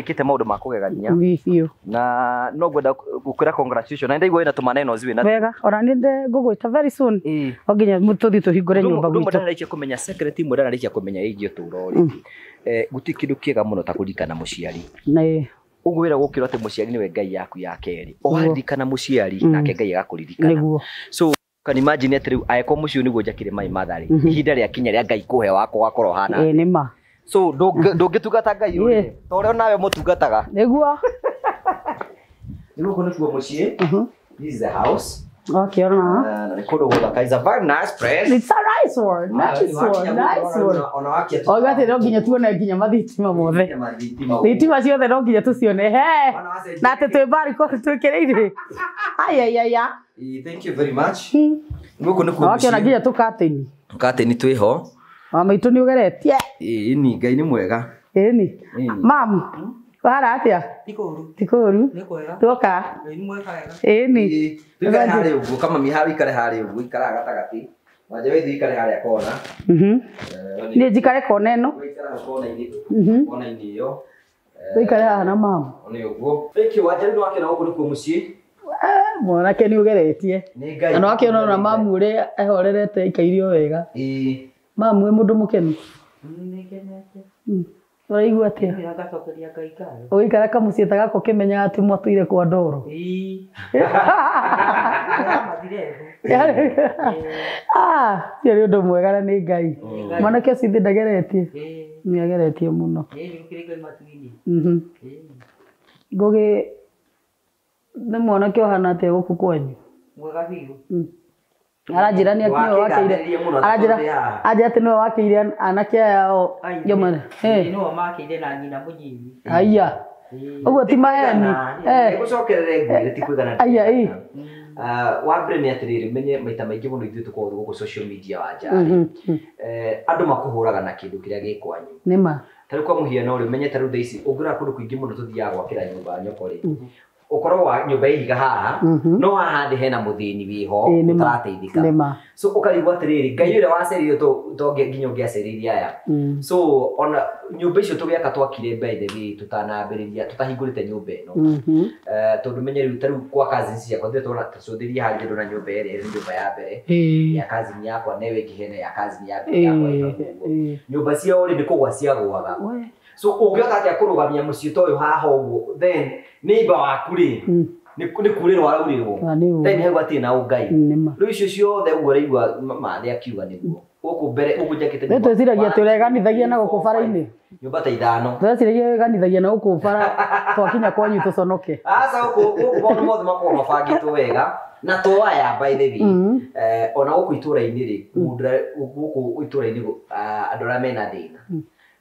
ekĩte maũndũ ma kũgegania. Biũ. Na no ngwenda gũkwĩra congratulations. Na ndaigua wĩna tũmaneno ziwe na. Wega, ona nĩ ngũgwĩta very soon. No nginya tũthiĩ tũhingũre nyũmba gwitũ. Ũndũ ũmwe ndararĩkia kũmenya secret imwe ndararĩkia kũmenya ĩgiĩ ũtũũro rĩ. Gũtirĩ kĩndũ kĩega mũno ta kũririkana mũciari. Ũguo wĩra gũkĩrwo atĩ mũciari nĩwe Ngai yaku ya kerĩ. Waririkana mũciari nake Ngai agakũririkana. So can imagine atĩ rĩu angĩkorwo mũciĩ ũyũ nĩguo njakire maĩ matha rĩ, ihinda rĩakinya rĩa Ngai kũhe wakwa ũgakorwo ũhana. Nĩ ma. So ndũngĩtungata Ngai ũrĩ ta ũrĩa nawe mũtungataga. Nĩguo. Gũkũ nĩkuo mũciĩ. This is the house. Wakĩona. Na nĩ kũndũ gũthaka. It's a very nice place. It's a nice one. Nice one. Nice one. Oiga atĩ no nginya tuone nginya mathitima mothe. Thitima ciothe no nginya tũcione. He. Na atĩ twĩ bariko twĩkĩrĩire. Ayayaya. Thank you very much. Gũkũ nĩkuo mũciĩ. Wakĩona nginya tũkatĩni. Tũkatĩni twĩho. Mama itũ nĩ ũgeretie. Ĩni, Ngai nĩ mwega. Ĩni. Mam, wahana atĩa? Ti kũũru. Ti kũũru. Nĩ kwega. Tuoka. Nĩ mweka wega. Ĩni. Tuikare harĩa ũguo, kama mi hau ikare harĩa ũguo, ikara gatagatĩ. Wanja wethi ikare harĩa kona. Niĩ njikare kona ĩno. Ikara kona-inĩ. Kona-inĩ ĩyo. Tuikare haha na mama. Nĩ ũguo. Thank you, Wanja, nĩ wakĩona gũkũ nĩkuo mũciĩ. Mwanake nĩ ũgeretie. Nĩ Ngai. Na nĩwakĩona ona mamu ũrĩa ehorerete aikaire o wega. Mamu wĩ mũndũ mũkenu? Nĩngenete. Ũraigua atĩa? Ngacokeria Ngai ngatho. Ũgĩikara kamũciĩ ta gaka ũkĩmenyaga atĩ mwatũire kwa ndoro. Ĩĩ. Ũcio nĩ ũndũ mwega na nĩ Ngai. Mwanake ũcio ithe ndageretie. Nĩ ageretie mũno. Ngũgĩ nĩ mwanake ũhana atĩa gũkũ kwanyu? Mwega biũ. Aranjĩra nĩ nĩwe wakĩire. Aranjĩra atĩ nĩwe wakĩire anake aya o njomane. Nĩwe makĩire na nyina mũnyinyi. Aya. Ũguo ti maheni. Gũcokerere ngwĩre ti kwĩgana. Aya ĩ. Wa mbere nĩ atĩrĩrĩ, menye maita maingĩ mũno ithuĩ tũkoragwo gũkũ social media wanja. Andũ makũhũraga na kĩndũ kĩrĩa gĩ kwanyu. Nĩ ma. Ta rĩu kwa mũhiano rĩ, menye ta rĩu thaa ici ũngĩrora kũndũ kũingĩ mũno tũthiaga gwakĩra nyũmba nyoko rĩ. Ũkorwo wa nyũmba ihiga haha, no haha thĩ hena mũthĩni wĩho ũtarateithĩka. So ũkarigwo atĩrĩrĩ, Ngai ũrĩa wacerire to nginya ũngĩacerire aya. So ona nyũmba icio tũgĩaka twakire by the way tũtanambĩrĩria tũtahingũrĩte nyũmba ĩno. Tondũ menye rĩu ta rĩu kwa cousins ciakwa ndĩrĩ tũrona tũcũthĩrie harĩa ndĩrona nyũmba ĩrĩa ĩrĩ nyũmba ya mbere ya cousin yakwa na ĩyo ĩngĩ hena ya cousin ya mbere yakwa. Nyũmba ciao rĩ nĩ kũgwa ciagũaga. So ũngĩhota atĩa kũrũgamia mũciĩ ta ũyũ haha ũguo, then neighbor waku rĩ nĩ kurĩrwo araurĩrwo. Then hau hatirĩ na ũngai. Rĩu icio ciothe ũguo ũraigua mathĩ akiuga nĩguo. Gũkũ mbere ũguo njakĩte nyũmba. Tweciragia tũreganithagia na gũkũ bara-inĩ. Nyũmba ta ithano. Tweciragia weganithagia na gũkũ bara twakinya kwanyu tũconoke. Aca gũkũ maũndũ mothe makoragwo mabangĩtwo wega. Na to aya by the way, ona gũkũ itũra-inĩ rĩ, gũkũ itũra-inĩ andũ arĩa mena thĩna.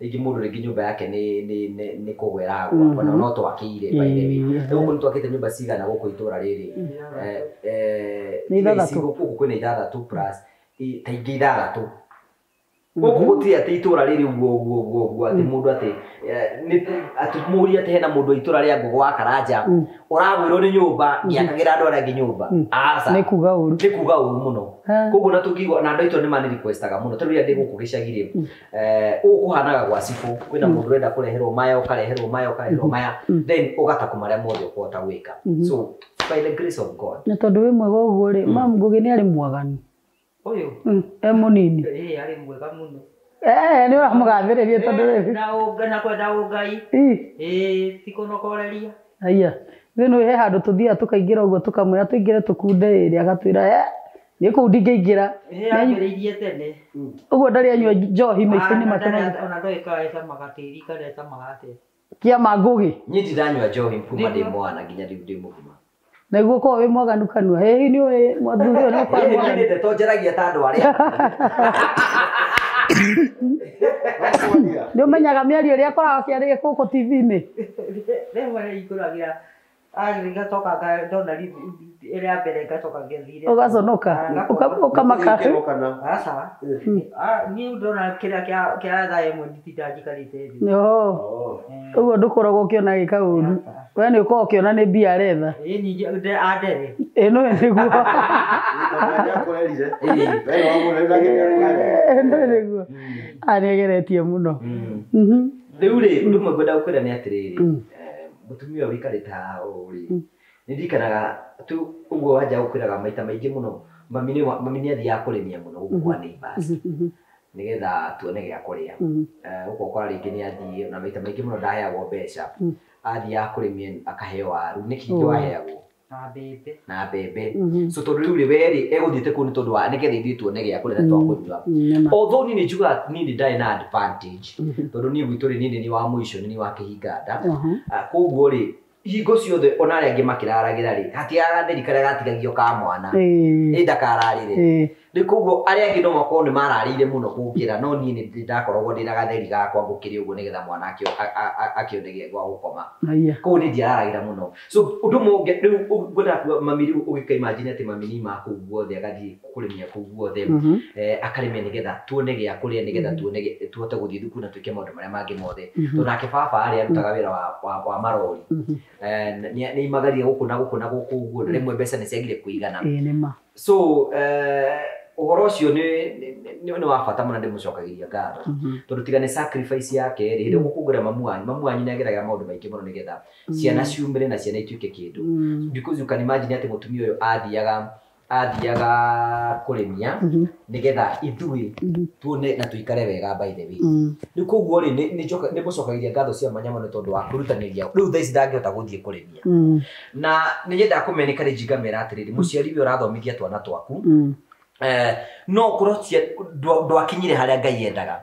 Rĩngĩ mũndũ rĩngĩ nyũmba yake nĩ kũgwa ĩragwa, ona no twakĩire by the way. Rĩu gũkũ nĩ twakĩte nyũmba cigana gũkũ itũra rĩrĩ? Nĩ ithathatũ. Gũkũ kwĩna ithathatũ plus ta ingĩ ithathatũ. Gũkũ gũtirĩ atĩ itũra rĩrĩ ũguo ũguo ũguo ũguo atĩ mũndũ atĩ atĩ mũrie atĩ hena mũndũ wa itũra rĩa Ngũgũ wa Karanja ũragwĩrwo nĩ nyũmba ngĩakagĩra andũ arĩa angĩ nyũmba. Aca. Nĩ kuga ũru. Nĩ kuga ũru mũno. Koguo na tũngĩigua na andũ aitũ nĩ mani requestaga mũno. Ta rĩu rĩrĩa ndĩ gũkũ gĩcagi rĩ, ũũ kũhanaga gwa cibũ, kwĩna mũndũ ũrenda kũreherwo maya, ũkareherwo maya, ũkareherwo maya, then ũgata marĩa mothe ũkũhota gwĩka. So by the grace of God. Na tondũ wĩ mwega ũguo rĩ, mam Ngũgĩ nĩ arĩ mwaganu. Ũyũ? E mũnini. Ĩĩ arĩ mwega mũno. Nĩ ũramũgathĩrĩria tondũ rĩu. Na kwenda ũngai. Ĩĩ ti kũnokoreria. Aya. Ithuĩ nĩ he handũ tũthiaga tũkaingĩra ũguo tũkamwĩra tũingĩre tũkunde ĩrĩ agatwĩra niĩ kũu ndingĩingĩra. Ambĩrĩirie tene. Ũguo ndarĩ anyua njohi maica-inĩ make mothe. Ona ndoĩ kana ĩcamaga tĩri kana ĩcamaga atĩa. Kĩama Ngũgĩ. Niĩ ndindanyua njohi kuma ndĩ mwana nginya rĩu ndĩ mũgima. Nĩguo ũkorwo wĩ mwaganu kanua. Hihi nĩ ũĩ mũthuri ũyũ nĩ ũkorwo mwaganu. Nĩ ndeto njaragia ta andũ arĩa. Nĩ ũmenyaga mĩario ĩrĩa akoragwo akĩarĩria gũkũ TV-inĩ? Rĩmwe nĩ ikũragira ndona ĩrĩa mbere ngacoka ngĩthire. Ũgaconoka ũkamaka. Aca. Niĩ ndona kĩrĩa kĩa thaa ĩmwe nditinda njikarĩte thĩ. Ũguo ndũkoragwo ũkĩona agĩka ũru. We nĩ ũkoragwo ũkĩona nĩ mbia aretha. Ĩĩ ningĩ andere. Ĩĩ no nĩguo. Ĩĩ nĩguo. Nĩageretie mũno. Rĩu rĩ, ũndũ ũmwe ngwenda gũkwĩra nĩ atĩrĩrĩ, mũtumia ũyũ wĩikarĩte haha ũũ rĩ, nĩ ndirikanaga tu ũguo wanja gũkwĩraga maita maingĩ mũno, mami nĩ athiaga kũrĩmia mũno gũkũ kwa neighbors nĩgetha tuone gĩa kũrĩa. Gũkũ ũkora rĩngĩ nĩ athiĩ, na maita maingĩ mũno ndaheagwo mbeca, athiaga kũrĩmia akaheo waru. Nĩkĩ kĩngĩ waheagwo? Na mbembe. So tondũ rĩu rĩ, we rĩ, egũthiĩte kũu nĩ tondũ wa nĩgetha ithuĩ tuone gĩa kũrĩa na twakũnyua. Although niĩ nĩ njugaga niĩ nĩ ndarĩ na advantage, tondũ niĩ gwitũ rĩ, niĩ nĩ niĩ wa mũico, nĩ niĩ wa kĩhinganda. Koguo rĩ, hingo ciothe ona arĩa angĩ makĩraragĩra rĩ, hatiagaga gatheri karĩa gatigagio ka mwana. Ĩ ndakararĩre. Rĩu koguo arĩa angĩ no makorwo nĩ mararĩire mũno kũngĩra, no niĩ nĩ ndakoragwo ndĩna gatheri gakwa ngũkĩrĩ ũguo nĩgetha mwana akĩone gĩa gwa gũkoma. Koguo nĩ ndiararagĩra mũno. So ũndũ ũmwe rĩu ngwendaga kuga mami rĩu ũgĩka imagine atĩ mami nĩ ima kũu guothe agathiĩ kũrĩmia kũu guothe, akarĩmia nĩgetha tuone gĩa kũrĩa, nĩgetha tuone tuhote gũthiĩ thukuru na twĩke maũndũ marĩa mangĩ mothe. Tondũ nake baba arĩ arutaga wĩra wa marori. Nĩ imagaria gũkũ na gũkũ na gũkũ ũguo, na rĩmwe mbeca nĩ ciagire kũigana. So ũhoro ũcio nĩ wa bata mũno, ndĩmũcokagĩria ngatho tondũ tiga nĩ sacrifice yake rĩ, hĩndĩ gũkũngũra mamu wanyu nĩageraga maũndũ maingĩ mũno nĩgetha ciana ciumĩre na ciana ituĩke kĩndũ. Because you can imagine atĩ mũtumia ũyũ athiaga kũrĩmia nĩgetha ithuĩ tuone na tũikare wega by the way. Rĩu koguo rĩ, nĩ mũcokagĩria ngatho cia mwanya mũno tondũ wa kũrutanĩria. Rĩu thaa ici ndangĩhota gũthiĩ kũrĩmia. Na nĩ nyendaga kũmenya nĩ karĩ ngamera atĩrĩrĩ, mũciari ũyũ ũrathomithia twana twaku, no korwo ndwakinyire harĩa Ngai endaga,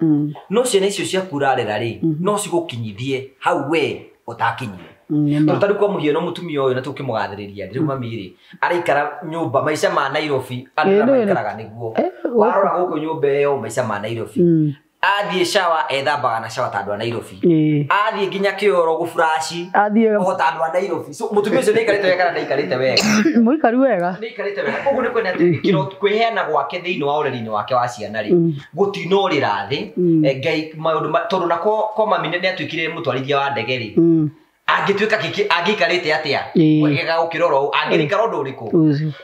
no ciana icio ciaku ũrarera rĩ, no cigũkinyithie hau we ũtakinyire. Tondũ ta rĩu kwa mũhiano mũtumia ũyũ na tũkĩmũgathĩrĩria rĩu mami rĩ, araikara nyũmba maica ma Nairobi, andũ arĩa maikaraga nĩguo. Warora gũkũ nyũmba ĩyo maica ma Nairobi. Athiĩ shower ethambaga na shower ta andũ a Nairobi. Athiĩ nginya kĩoro gũburaci o ta andũ a Nairobi. So mũtumia ũcio nĩaikarĩte wega kana ndaikarĩte wega? Mũikaru wega. Nĩaikarĩte wega. Koguo nĩ kwenda atĩ kwĩheana gwake thĩinĩ wa ũreri-inĩ wake wa ciana rĩ, gũtinorĩra thĩ. Ngai maũndũ tondũ na ko mami nĩ atuĩkire mũtwarithia wa ndege rĩ, angĩtuĩka kĩkĩ angĩikarĩte atĩa wega gũkĩra oro ũũ, angĩrikara ũndũ ũrĩkũ?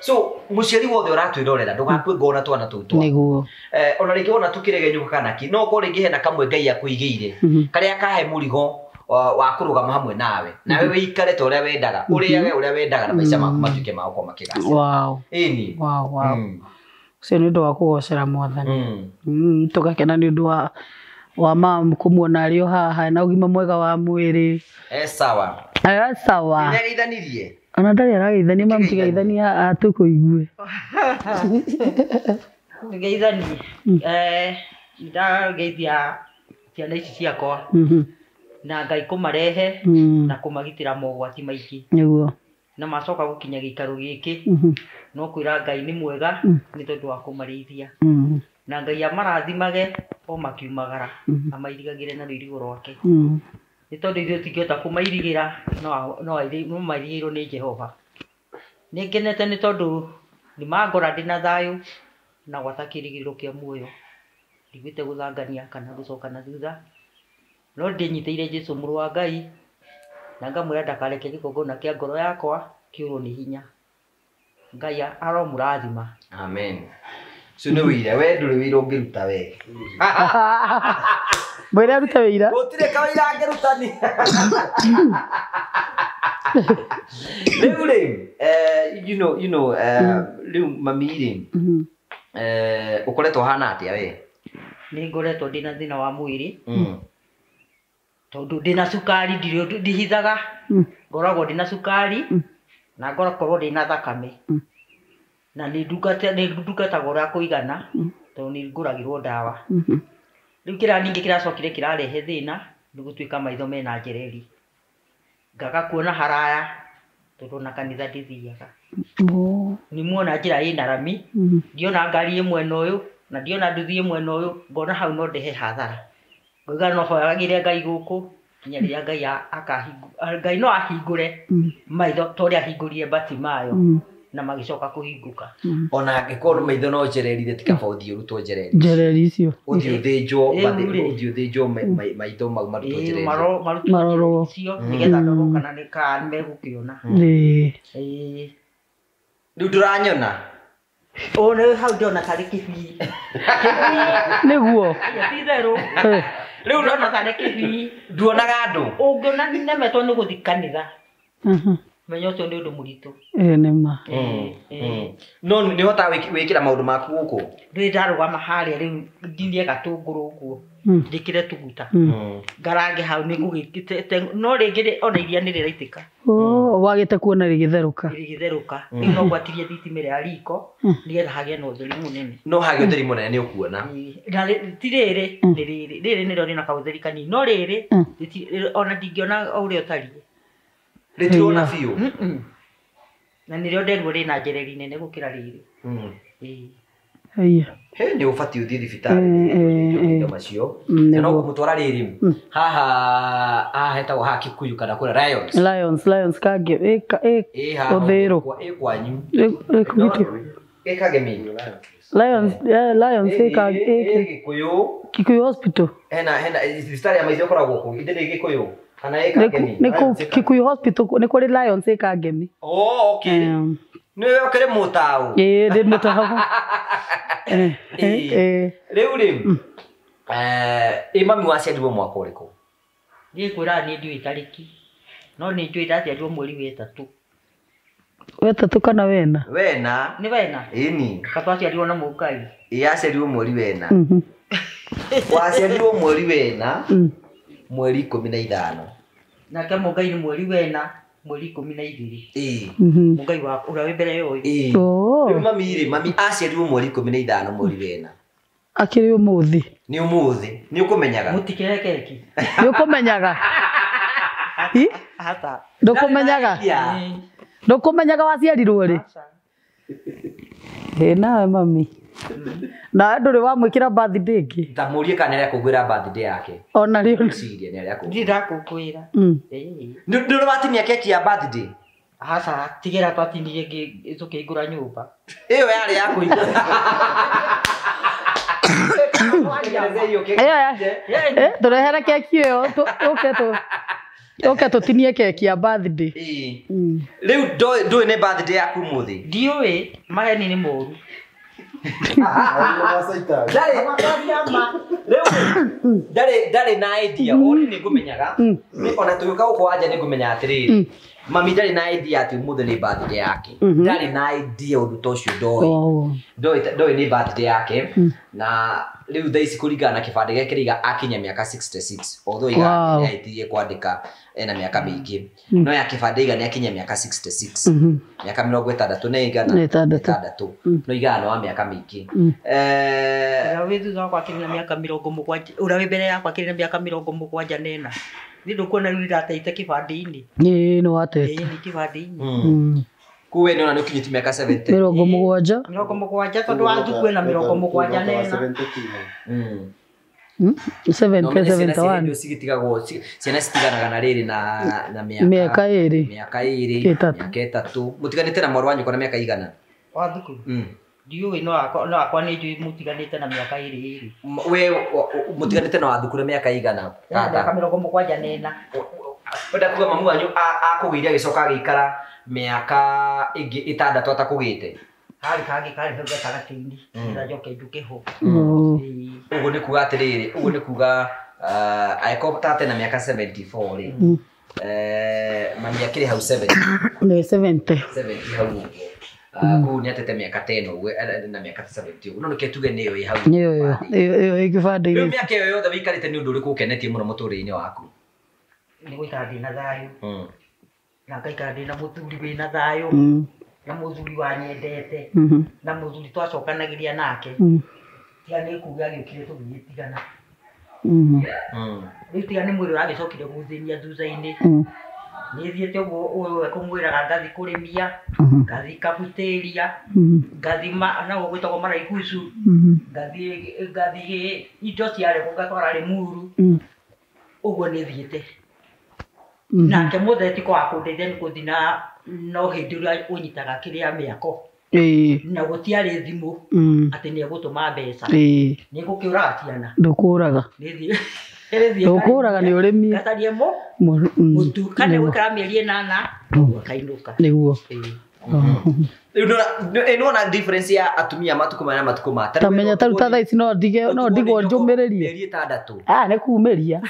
So mũciari wothe ũratwĩrorera ndũgakue ngoro na twana tũu twaku. Ona rĩngĩ wona tũkĩregenyũka kana kĩ, no ũkorwo rĩngĩ hena kamwe Ngai akũigĩire karĩa kahe mũrigo wa kũrũgama hamwe nawe, nawe wĩikare ta ũrĩa wendaga, ũrĩage ũrĩa wendaga na maica maku matuĩke ma gũkorwo makĩgacĩra. Ĩni. Ũcio nĩ ũndũ wa kũgocera Mwathani. Tũgakena nĩ ũndũ wa mam kũmuona arĩ o haha na ũgima mwega wa mwĩrĩ. Sawa. Sawa. Nĩageithanirie? Ona ndarĩ arageithania, mamu tigeithania tũkũigue. Ngeithanie. Ndageithia ciana ici ciakwa na Ngai kũmarehe na kũmagitĩra mogwati maingĩ. Nĩguo. Na macoka gũkinya gĩikaro gĩkĩ, no kwĩra Ngai nĩ mwega nĩ tondũ wa kũmarĩithia. Na Ngai amarathimage o makiumagara, amairigagĩre na rũirigo rwake. Nĩ tondũ ithuĩ tũtingĩhota kũmairigĩra, no mairigĩirwo nĩ Jehova. Nĩ ngenete nĩ tondũ nĩ mangora ndĩna thayũ na gwata kĩrĩgĩrĩro kĩa muoyo. Ndigwĩte gũthangania kana gũcoka na thutha, no ndĩnyitĩire Jesũ mũrũ wa Ngai na ngamwĩra ndakareke gĩkũngũna kĩa ngoro yakwa kĩũrwo nĩ hinya. Ngai aromũrathima. Amen. So nĩ wĩira, we ndũrĩ wĩira ũngĩruta we. Mwĩre arute wĩira. Gũtirĩ kawĩra angĩruta ni. Rĩu rĩ, you know, rĩu mami rĩ, ũkoretwo ũhana atĩa we? Nĩ ngoretwo ndĩna thĩna wa mwĩrĩ. Tondũ ndĩna cukari, ndirĩ ndihithaga. Ngoragwo ndĩna cukari na ngakorwo ndĩna thakame. Na nĩ ndungatagwo ũrĩa kũigana tondũ nĩ ngũragĩrwo ndawa. Rĩu kĩrĩa ningĩ kĩracokire kĩrarehe thĩna nĩ gũtuĩka maitho mena njereri. Ngaga kuona haraya tondũ ona kanitha ndithiaga. Nĩ muona njĩra ĩna rami, ndiona ngari ĩ mwena ũyũ, Na ndiona nduthi mwena ũyũ ngona hau no ndehe hathara. Ngoiga no hoyagĩre Ngai gũkũ nginya rĩrĩa Ngai akahingũra Ngai no ahingũre maitho ta ũrĩa ahingũrire Batimayo na magĩcoka kũhingũka. Ona angĩkorwo maitho no njererire ti kaba ũthiĩ ũrutwo njereri. Njereri icio. Ũthiĩ ũthĩnjwo ũthiĩ ũthĩnjwo maitho mau marutwo njereri. Marorwo icio nĩgetha ndorwo kana nĩ kana megũkĩona. Ĩĩ. Rĩu ndũranyona. O nĩ hau ndĩrona tarĩ kĩbii. Nĩguo. Ti itherũ. Rĩu ndĩrona tarĩ kĩbii. Nduonaga andũ. Ũngĩona nemetwo nĩ gũthiĩ kanitha. Menya ũcio nĩ ũndũ mũritũ. Ĩĩ nĩ ma. No nĩ ũhotaga gwĩkĩra maũndũ maku gũkũ? Ndũrĩ ndarũgama harĩa rĩu nginie gatũngũrũ ũguo. Njĩkĩre tũguta. Ngarange hau nĩ ngũgĩte no rĩngĩ ona iria nĩ rĩraitĩka. Oh, wagĩte kuona rĩgĩtherũka. Rĩgĩtherũka. Rĩu no ngwatirie thitima ĩrĩa ya riko nĩgetha hagĩe na ũtheri mũnene. No hagĩe ũtheri mũnene nĩ ũkuona. Na ti rĩrĩ nĩ rĩrĩ. Rĩrĩ nĩrĩo rĩna kaũtheri kanini. No rĩrĩ ona ndingĩona o ũrĩa ũtariĩ. Rĩtirona biũ. Na nĩrĩo nderwo rĩna njereri nene gũkĩra rĩrĩ. Ĩĩ. He nĩ ũbatiĩ ũthiĩ thibitarĩ maitho macio. Na no kũmũtwara rĩrĩ haha haha hetagwo haha Kikuyu kana kũrĩa Lions. Lions Lions kage ĩ Ũthĩrũ. Ĩ kwanyu. Ĩ Kagemi. Lions Lions ĩ Gĩkũyũ. Kikuyu Hospital. Hena thibitarĩ ya maitho ĩkoragwo kũ? Ithĩ nĩ Gĩkũyũ. Kana ĩ Kagemi. Nĩ kũ Kikuyu Hospital nĩ kũrĩ Lions ĩ Kagemi. Oh, okay. Nĩwe ũkĩrĩ mũtaũ. Ĩĩ ndĩ mũtaũ. Rĩu rĩ ĩ mami waciarirwo mwaka ũrĩkũ? Niĩ ngwĩraga niĩ ndiũĩ tarĩki no nĩ njũĩ ndaciarirwo mweri wa ĩtatũ. Wetatũ kana wena? Wena. Nĩ wena? Ĩni. Ka twaciarirwo na Mũngai. Ĩ aciarirwo mweri wena. Waciarirwo mweri wena mweri 15. Nake Mũngai nĩ mweri wena mweri 12. Ĩĩ. Mũngai wa ũrĩa wĩ mbere ya ũyũ. Ĩĩ. Rĩu mami rĩ mami aciarirwo mweri 15 mweri wena. Akĩrĩ ũmũthĩ. Nĩ ũmũthĩ. Nĩ ũkũmenyaga. Mũtikĩre keki. Nĩ ũkũmenyaga. Hata. Ndũkũmenyaga. Ndũkũmenyaga waciarirwo rĩ? Ĩ nawe mami. Na ndũrĩ wamwĩkĩra birthday ĩngĩ? Ta mũrie kana nĩarekũngũĩra birthday yake. Ona rĩo. Ciria nĩarekũngũĩra. Ndirĩ ndakũngũĩra. Ndũrĩ watinia keki ya birthday? Aca, tigĩra twatinirie tũkĩhingũra nyũmba. Ĩyo yarĩ ya kũhingũra. Tũrehere keki ĩyo tũke tũtinie keki ya birthday. Rĩu ndũĩ nĩ birthday yaku ũmũthĩ? Ndiũĩ, maheni nĩ moru. Ndarĩ na idea ũrĩ nĩ ngũmenyaga ona tũgĩũka gũkũ wanja nĩ ngũmenya atĩrĩrĩ mami ndarĩ na idea atĩ ũmũthĩ nĩ birthday yake. Ndarĩ na idea ũndũ ta ũcio ndoĩ nĩ birthday yake na rĩu thaa ici kũringana na kĩbandĩ gĩake rĩiga akinya mĩaka 66 although iga nĩahĩtirie kwandĩka ena mĩaka mĩingĩ no ya kĩbandĩ iga nĩakinya mĩaka 66 mĩaka 60 na igana ĩtandatũ no igana nĩ wa mĩaka mĩingĩ. Ũrĩa wĩ thutha wakwa akĩrĩ na mĩaka 70 ũrĩa wĩ mbere yakwa akĩrĩ na mĩaka 74. Niĩ ndũkuona rĩu ndĩrateite kĩbandĩ-inĩ. Ĩĩ nĩ watete. Ĩĩ nĩ kĩbandĩ-inĩ. Kũu we nĩwona nĩ ũkinyĩtie mĩaka 70. 70. 70 tondũ wa thuku ena 74. 71. Citigagwo ciana citiganaga na rĩrĩ na mĩaka ĩrĩ. Mĩaka ĩrĩ, mĩaka ĩtatũ. Mũtiganĩte na mwarĩ wa nyũkwa na mĩaka igana? Wa thuku? Ndiũĩ no akwa nĩ njũĩ mũtiganĩte na mĩaka ĩrĩ. We mũtiganĩte na wa thuku na mĩaka igana? Mĩaka 74. Wenda kuga mamu wanyu akũgĩire agĩcoka agĩikara mĩaka ĩngĩ ĩtandatũ atakũgĩte? Harĩ kangĩ karĩ hau gatagatĩ-inĩ nĩgetha njoke njuke ho. Ũguo nĩ kuga atĩrĩrĩ, ũguo nĩ kuga angĩkorwo tate na mĩaka 74 rĩ, mami akĩrĩ hau 70. Nĩ 70. 70 hau ũguo. Koguo nĩ atete mĩaka 10 ũguo na mĩaka 70 ũguo. No nĩkĩo tuge nĩyo ĩ hau. Nĩyo ĩyo ĩ kĩbandĩ-inĩ. Rĩu mĩaka ĩyo yothe wĩikarĩte nĩ ũndũ ũrĩkũ ũkenetie mũno mũtũrĩre-inĩ waku? Nĩ gũikara ndĩna thayũ. Na ngaikara ndĩna mũthuri wĩna thayũ. Na mũthuri wanyendete. Na mũthuri twacokanagĩria nake. Tiga nĩ kuga agĩũkire tũgĩgĩtigana. Rĩu tiga nĩ mwĩrĩ ũragĩcokire gũthĩnia thutha-inĩ. Nĩ thiĩte ũguo ũyũ ekũmwĩraga ngathi kũrĩmia, ngathi kabutĩria, ngathi na gwĩtagwo Maraikucu, ngathi indo ciarehwo ngatwara Rĩmuru. Ũguo nĩ thiĩte. Nake mũthee ti kwaga kũndeithia nĩ kũthi na no hĩndĩ ĩrĩa ũnyitaga kĩrĩa mĩako. Na gũtiarĩ thimũ atĩ nĩ egũtũma mbeca. Nĩ ngũkĩũraga ciana. Ndũkũraga. Ndũkũraga nĩ ũrĩmi. Ngacarie mũtu kana gwĩkara mĩeri ĩnana ũguo akainũka. Nĩguo. Rĩu nĩwona difference ya atumia matukũ maya na matukũ ma. Ta menya ta rĩu ta thaa ici no ndigwo njũmĩrĩrie. Mĩeri ĩtandatũ. Ah, nĩ kumĩria.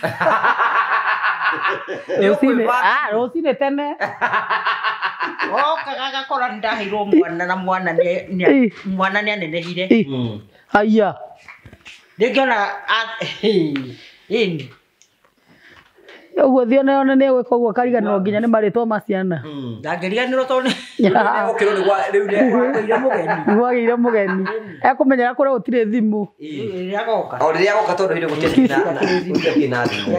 Rũcinĩ tene. Okaga agakora nĩ ndaheirwo mwana na mwana nĩ anenehire. Haiya. Rĩngĩ ona ĩni. Ũguo thiĩ one nĩ egwĩka ũguo akariganĩrwo nginya nĩ marĩtwa ma ciana. Ndangĩriganĩrwo tondũ rĩu nĩ kwagĩire mũgeni. Kwagĩire mũgeni. Ekũmenyera kũrĩa gũtirĩ thimũ. Rĩrĩa agoka. O rĩrĩa agoka tondũ hĩndĩ gũtirĩ na thimũ.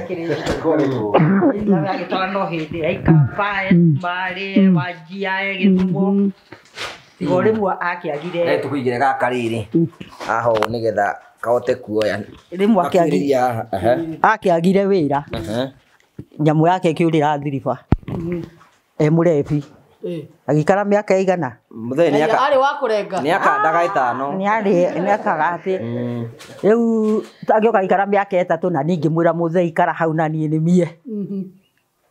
Agĩtwara no hĩndĩ aikamba, marĩ, Wanjia, Gĩthumo. Tiga o rĩmwe akĩagire. Nĩ tũkũigĩre gaka rĩrĩ. Haha ũũ nĩgetha kahote kuoya. Rĩmwe akĩagire wĩra. Nyamũ yake ĩkĩũrĩra thiriba. E mũrebi. Agĩikara mĩaka ĩigana? Mũthee nĩ aka arĩ wa kũrenga. Nĩ akandaga ĩtano. Nĩ arĩ nĩ akaga atĩ. Rĩu agĩũka agĩikara mĩaka ĩtatũ na niĩ ngĩmwĩra mũthee ikara hau na niĩ nĩmie.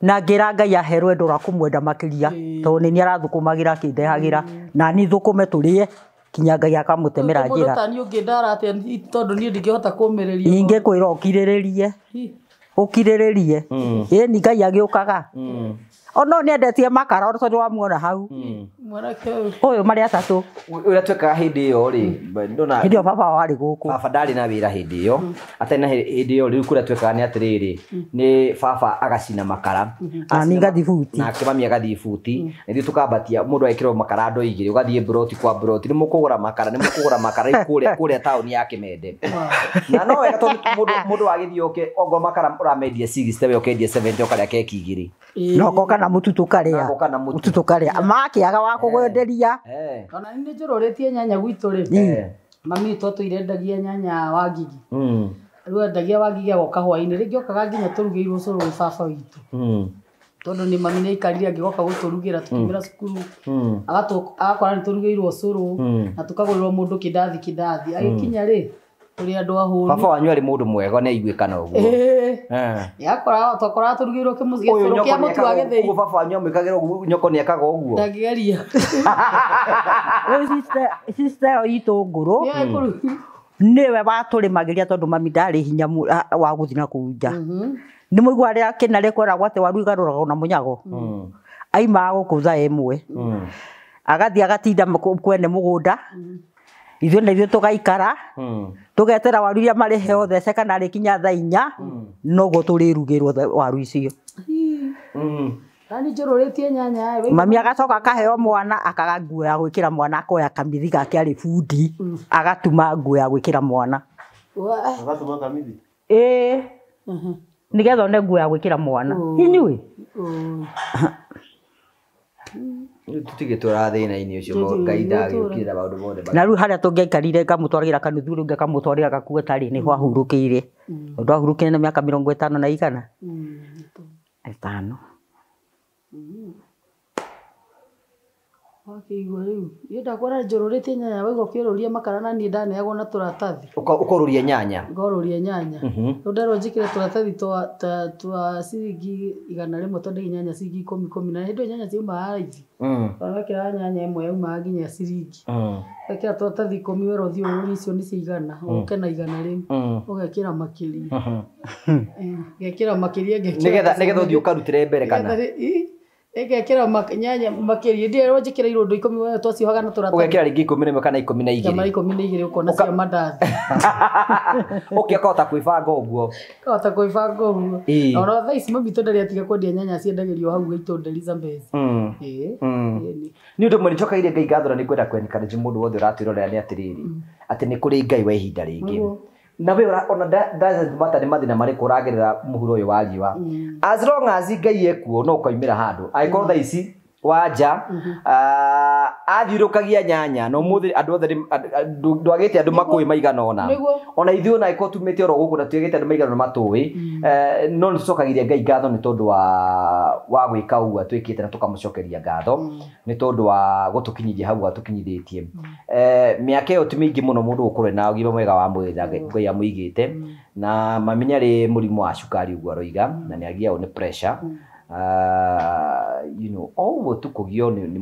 Na ngĩra Ngai ahe rwendo rwa kũmwenda makĩria tondũ nĩ niĩ arathũkũmagĩra akĩndehagĩra na niĩ thũkũme tũrĩe kinya Ngai akamũtemera njĩra. Mũndũ ta niĩ ũngĩndara atĩa tondũ niĩ ndingĩhota kũmĩrĩria. Ingĩkwĩra ũkirĩrĩrie. Ũkirĩrĩrie. Ĩni Ngai agĩũkaga. Ono nĩ endetie makara tondũ wamuona hau. Mwanake ũyũ. Ũyũ marĩ atatũ. Ũrĩa twekaga hĩndĩ ĩyo rĩ, ndona hĩndĩ ĩyo baba warĩ gũkũ. Baba ndarĩ na wĩra hĩndĩ ĩyo. Atarĩ na hĩndĩ ĩyo rĩu kũrĩa twekaga nĩ atĩrĩrĩ, nĩ baba agacina makara. Na niĩ ngathiĩ buti. Nake mami agathiĩ buti. Na ithuĩ tũkambatia mũndũ agekĩrwo makara ndoo igĩrĩ, ũgathiĩ mburoti kwa mburoti, nĩ mũkũgũra makara, nĩ mũkũgũra makara rĩu kũrĩa taũni ya Kĩmende. Na no wega tondũ mũndũ agĩthiĩ oke ongorwo makara ũramendia 60 we ũkendia 70 ũkarĩa keki igĩrĩ. No koka na mũtu tũkarĩa. Mũtu tũkarĩa. Makĩaga wa kũgwenderia. Ona nĩ njũrũrĩtie nyanya gwitũ rĩ. Mami witũ atũire endagia nyanya wa Ngigi. Rĩu endagia wa Ngigi agoka hwaĩ-inĩ. Rĩngĩ okaga nginya tũrugĩirwo ũcũrũ wĩ baba witũ. Tondũ nĩ mami nĩ aikarire angĩgoka gũtũrugĩra tũkiumĩra cukuru. Agakora nĩ tũrugĩirwo ũcũrũ na tũkagũrĩrwo mũndũ kĩndathi kĩndathi. Agĩkinya rĩ tũrĩ andũ ahũnu. Baba wanyu arĩ mũndũ mwega nĩ aiguĩkana ũguo. Nĩakoraga twakoraga tũrugĩirwo gĩcũrũ kĩa mũtu wa gĩthĩi. Ũguo baba wanyu amwĩkagĩra ũguo nyoko nĩ ekaga ũguo. Ndangĩgeria. Rĩu sister ĩyo itũ ngũrũ nĩwe watũrĩmagĩria tondũ mami ndarĩ hinya wa gũthiĩ na kũu nja. Nĩ mũigua rĩrĩa kĩnarĩ kweragwo atĩ waru igarũragwo na mũnyago. Aimaga gũkũ thaa ĩmwe. Agathiĩ agatinda kwene mũgũnda. Ithuĩ na ithuĩ tũgaikara tũgetera waru iria marĩhe othece kana rĩkinya thaa inya noguo tũrĩrugĩrwo waru icio. Nani njũrũrĩtie nyanya. Mami agacoka akaheo mwana akaga nguo ya gwĩkĩra mwana akoya kamithi gake arĩ bundi agatuma nguo ya gwĩkĩra mwana. Agatuma kamithi? Ĩĩ. Nĩgetha one nguo ya gwĩkĩra mwana. Inyuĩ? Tũtigĩtũra thĩna-inĩ ũcio Ngai ndagĩũkĩrĩra maũndũ mothe. Na rĩu harĩa tũngĩaikarire ngamũtwarĩra kanuthu rĩu ngakamũtwarĩra gakuo tarĩ nĩho ahurũkĩire. Tondũ ahurũkire na mĩaka 50 na igana. Ĩtano. Wakĩigua rĩu. Niĩ ndakora njũrũrĩtie nyanya waigua ũkĩũrũria makara na niĩ ndaneagwo na tũratathi. Ũkorũria nyanya? Ngorũria nyanya. Rĩu nderwo njĩkĩre tũratathi twa ciringi 100 tondũ nyanya ciringi 10 10 na hĩndĩ ĩyo nyanya ciaumaga raithi. Wekĩra nyanya ĩmwe yaumaga nginya ciringi. Wekĩra tũratathi 10 werwo ũthiĩ ũrũrie icio nĩ cia 100 ũke na 100 rĩu ũgekĩra makĩria. Ngekĩra makĩria ngekĩra. Nĩgetha ũthiĩ ũkarutĩre mbere kana? Ngekĩra nyanya makĩria ndirerwo njĩkĩre irũndo 10 twaciohaga na tũratathi. Ũgekĩra rĩngĩ 11 kana 12. Kama 12 ũkona cia mandathi. Ũkĩ akahota kwĩbanga ũguo. Akahota kwĩbanga ũguo. Ona thaa ici mami witũ ndarĩ atiga kwendia nyanya ciendagĩrio hau gaitũ Elizabeth. Nĩ ũndũ ũmwe nĩnjokagĩria Ngai ngatho na nĩngwenda kwencourage mũndũ wothe ũratwĩrorera nĩ atĩrĩrĩ atĩ nĩ kũrĩ Ngai wa ihinda rĩngĩ. Na we ona doesn't matter nĩ mathĩna marĩkũ ũragerera mũhuro ũyũ wa riũa. As long as Ngai ekuo no ũkoimĩra handũ. Angĩkorwo thaa ici wanja athiũrũkagia nyanya no mũthĩ andũ othe ndwagĩte andũ makũĩ maigana ũna. Ona ithuĩ ona angĩkorwo tumĩte oro gũkũ na twagĩte andũ maigana ũna matũĩ, no nĩ tũcokagĩria Ngai ngatho nĩ tondũ wa gwĩka ũguo twĩkĩte na tũkamũcokeria ngatho nĩ tondũ wa gũtũkinyithia hau atũkinyithĩtie. Mĩaka ĩyo ti mĩingĩ mũno mũndũ gũkorwo na ũgima mwega wa mwĩrĩ na Ngai amũigĩte. Na mami nĩarĩ mũrimũ wa cukari ũguo aroiga na nĩagiagwo nĩ pressure. You know, o ũguo tu kũgio nĩ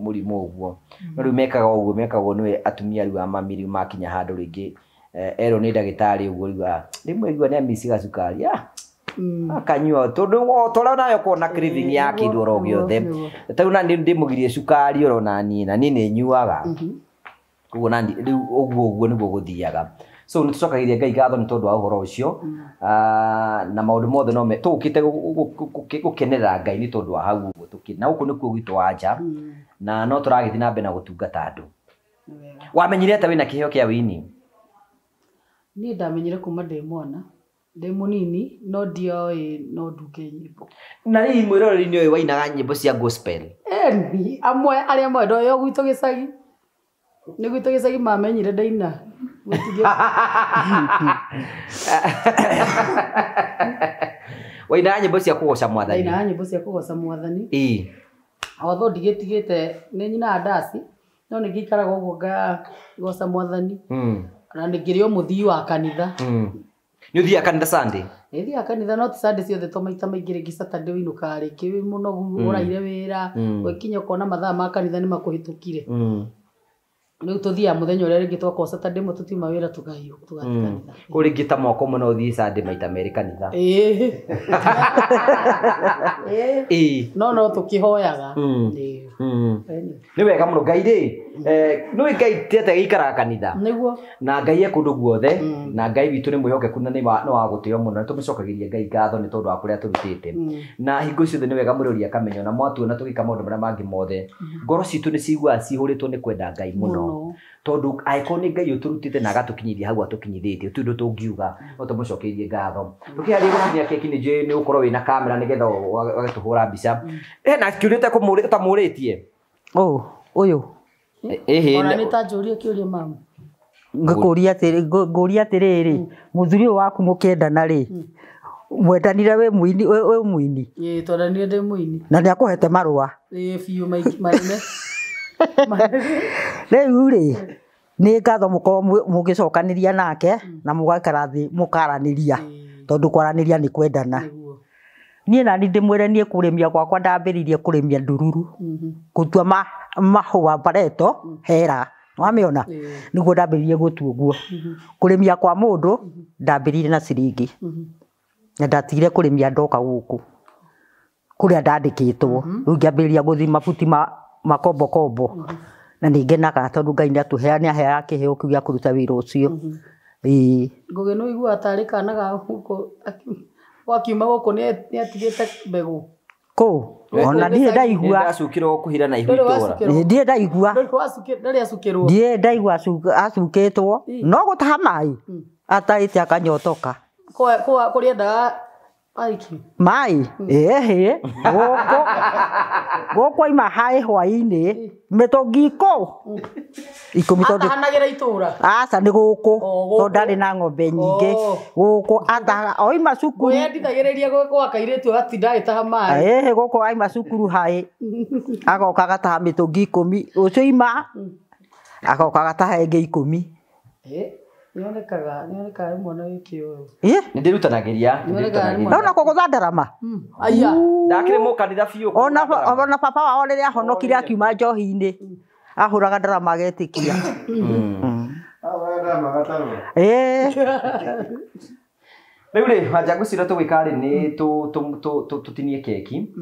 mũrimũ ũguo. No rĩu mekaga ũguo mekagwo nĩ atumia rĩu a mami rĩu makinya handũ rĩngĩ erwo nĩ ndagĩtarĩ ũguo rĩu rĩmwe igua nĩ amiciga cukari akanyua tondũ o ta ũrĩa nawe ũkoragwo na craving ya kĩndũ oro gĩothe. Ta rĩu nani ndĩmũgirie cukari oro naniĩ na niĩ nĩ nyuaga. Koguo nani rĩu ũguo ũguo nĩguo gũthiaga. So nĩ tũcokagĩria Ngai ngatho nĩ tondũ wa ũhoro ũcio. Na maũndũ mothe no tũũkĩte gũkenerera Ngai nĩ tondũ wa hau ũguo tũkĩ. Na gũkũ nĩkuo gwitũ wanja na no tũragĩthiĩ na mbere na gũtungata andũ. Wamenyire atĩa wĩna kĩheo kĩa wĩini? Niĩ ndamenyire kuma ndĩ mwana, ndĩ mũnini no ndioĩ no ndunge nyĩmbo. Na rĩu mwĩroreri-inĩ ũyũ wainaga nyĩmbo cia gospel? Eni, amwe arĩa moĩ ndoĩ gwitũ gĩcagi. Nĩ gwitũ gĩcagi mamenyire ndaina. Wainaga nyĩmbo cia kũgoca mwathani? Ndainaga nyĩmbo cia kũgoca mwathani. Ĩĩ. Although ndigĩtigĩte nĩ nyinaga ndaci no nĩ ngĩikaraga ũguo ngagoca mwathani. Na nĩ ngĩrĩ o mũthii wa kanitha. Nĩ ũthiaga kanitha Sunday? Nĩ thiaga kanitha no ti Sunday ciothe to maita maingĩ rĩngĩ Saturday ũinũkaga rĩngĩ wĩ mũnogu ũraire wĩra ũgĩkinya ũkona mathaa ma kanitha nĩ makũhĩtũkire. Rĩu tũthiaga mũthenya ũrĩa rĩngĩ twakorwo Saturday ĩmwe tũtiuma wĩra tũkahiũka tũgathiĩ kanitha. Kũu rĩngĩ ta mwaka ũmwe no ũthiĩ Sunday maita merĩ kanitha. Ĩĩ. Ĩĩ. No no tũkĩhoyaga. Nĩ wega mũno Ngai rĩ, nĩ Ngai ti atĩ gĩikaraga kanitha. Nĩguo. Na Ngai e kũndũ guothe na Ngai witũ nĩ mwĩhokeku na nĩ wa gũtĩo mũno. Nĩ tũmũcokagĩria Ngai ngatho nĩ tondũ wa kũrĩa atũrutĩte. Na hingo ciothe nĩ wega mũrori akamenya ona mwatuona tũgĩka maũndũ marĩa mangĩ mothe. Ngoro citũ nĩ ciguaga cihũrĩtwo nĩ kwenda Ngai mũno. Tondũ angĩkorwo nĩ Ngai ũtũrutĩte na agatũkinyithia hau atũkinyithĩtie tũtirĩ ũndũ tũngiuga no tũmũcokeirie ngatho. Tũkĩharia gũtinia keki nĩ njũĩ nĩ ũgũkorwo wĩna kamera nĩgetha ũgagĩtũhũra mbica. Hena kĩũria ũtamũrĩtie? Ũyũ. Ĩhĩ. Ona nĩ ta njũrie kĩũria mamu. Ngũkũria atĩrĩ, ngũria atĩrĩrĩ, mũthuri ũyũ waku mũkĩendana rĩ, mwendanire wĩ mũini, wĩ mũini? Ĩĩ, twendanire ndĩ mũini. Na nĩ akũhete marũa? Ĩĩ, biũ maingĩ manene. Rĩu rĩ, nĩ ngatho mũkorwo mũgĩcokanĩria nake na mũgaikara thĩ mũkaranĩria tondũ kwaranĩria nĩ kwendana. Niĩ nani ndĩmwĩre niĩ kũrĩmia gwakwa ndambĩrĩirie kũrĩmia ndururu gũtua mahũa mbareto hera wamĩona nĩguo ndambĩrĩirie gũtua ũguo. Kũrĩmia kwa mũndũ ndambĩrĩirie na ciringi na ndatigire kũrĩmia ndoka gũkũ kũrĩa ndandĩkĩtwo. Rĩu ngĩambĩrĩria gũthiĩ mabuti makombokombo na nĩ ngenaga tondũ Ngai nĩ atũheaga nĩ aheaga kĩheo kĩu gĩa kũruta wĩra ũcio. Ĩĩ. Ngũgĩ nĩ ũiguaga tarĩ kana ga gũkũ wakiuma gũkũ nĩ atigĩte mbegũ? Kũ? Ona ndirĩ ndaigua. Ndacukirwo kũhira na ihu itũra. Ndirĩ ndaigua. Ndarĩ acukĩrwo. Ndirĩ ndaigua acukĩtwo no gũtaha maĩ atahĩte akanyotoka. Kũrĩa endaga aiki? Maĩ? Ĩhĩ. Gũkũ gũkũ aima haĩ hwaĩ-inĩ mĩtũngi ikũmi tondũ atahanagĩra itũra. Aca nĩ gũkũ tondũ ndarĩ na ng'ombe nyingĩ. Gũkũ atahaga oima cukuru. Ngũyendithagĩrĩria gwa kairĩtu agatinda agĩtaha maĩ. Ĩhĩ, gũkũ aima cukuru haĩ agoka agataha mĩtũngi 10 ũcio ima agoka agataha ĩngĩ 10. Nĩonekaga nĩ mwana wĩ kĩo. Nĩ ndĩrutanagĩria. Ona kũgũtha ndarama. Aya. Ndakĩrĩ mũkanitha biũ. Ona baba wao rĩrĩa ahonokire akiuma njohi-inĩ ahũraga ndarama agetĩkia. Ĩĩ. Rĩu rĩ, Wanja ngwĩciria tũgwĩka rĩ nĩ tũtinie keki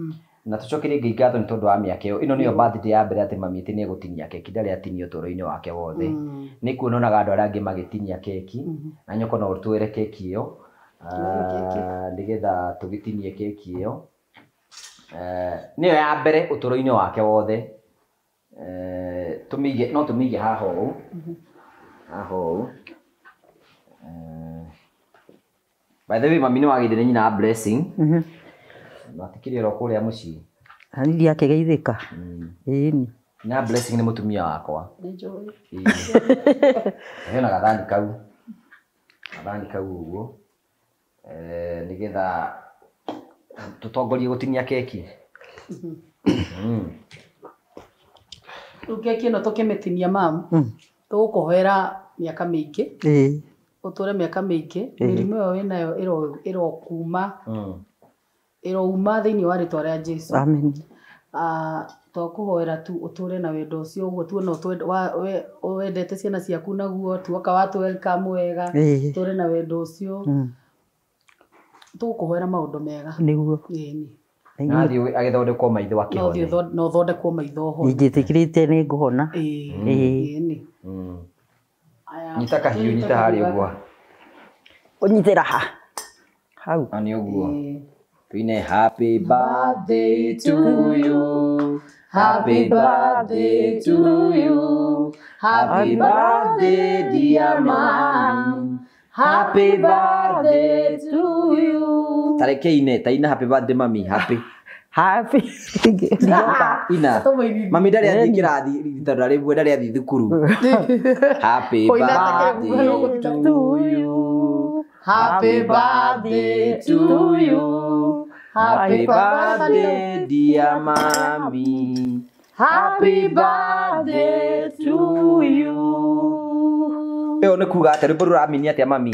na tũcokerie Ngai ngatho nĩ tondũ wa mĩaka ĩyo. Ĩno nĩyo birthday ya mbere atĩ mami atĩ nĩ egũtinia keki, ndarĩ atinia ũtũũro-inĩ wake wothe. Nĩ kuona onaga andũ arĩa angĩ magĩtinia keki na nyoko no ũtwĩre keki ĩyo nĩgetha tũgĩtinie keki ĩyo. Nĩyo ya mbere ũtũũro-inĩ wake wothe. Tũmĩige, no tũmĩige haha ũũ. Haha ũũ. By the way, mami nĩ wagĩire nyina Blessing. Matikĩrĩ oro kũrĩa mũciĩ. Hanini akĩgeithĩka. Ĩni. Na Blessing nĩ mũtumia wakwa. Nĩ njũĩ. Hena gathani kau. Gathani kau ũguo. Nĩgetha tũtongorie gũtinia keki. Rĩu keki ĩno tũkĩmĩtinia mam, tũgũkũhoera mĩaka mĩingĩ. Ũtũre mĩaka mĩingĩ, mĩrimũ ĩyo wĩnayo ĩrokuma. Ĩrouma thĩinĩ wa rĩtwa rĩa Jesu. Amen. Twakũhoera tu ũtũre na wendo ũcio ũguo tuona wendete ciana ciaku naguo, tuoka watũ welcome wega, ũtũre na wendo ũcio. Tũgũkũhoera maũndũ mega. Nĩguo. Ĩni. Na thiĩ agĩthondekwo maitho akĩhone. No ũthondekwo maitho ũhone. Njĩtĩkĩrĩte nĩ ngũhona. Ĩni. Nyita kahiũ, nyita harĩa ũguo. Ũnyitĩra ha? Hau. Na nĩ ũguo. Tuine happy birthday to you. Happy birthday to you. Happy birthday dear mom. Happy birthday to you. Tareke ine, taina happy birthday mami, happy. Happy. Ina. Mami ndarĩ athiĩ kĩrathi tondũ arĩ ndarĩ athiĩ thukuru. Happy birthday to you. Happy birthday to you. Happy birthday dear mami. Happy birthday to you. Ĩyo nĩ kuga atĩ rwĩmbo rũramini atĩa mami?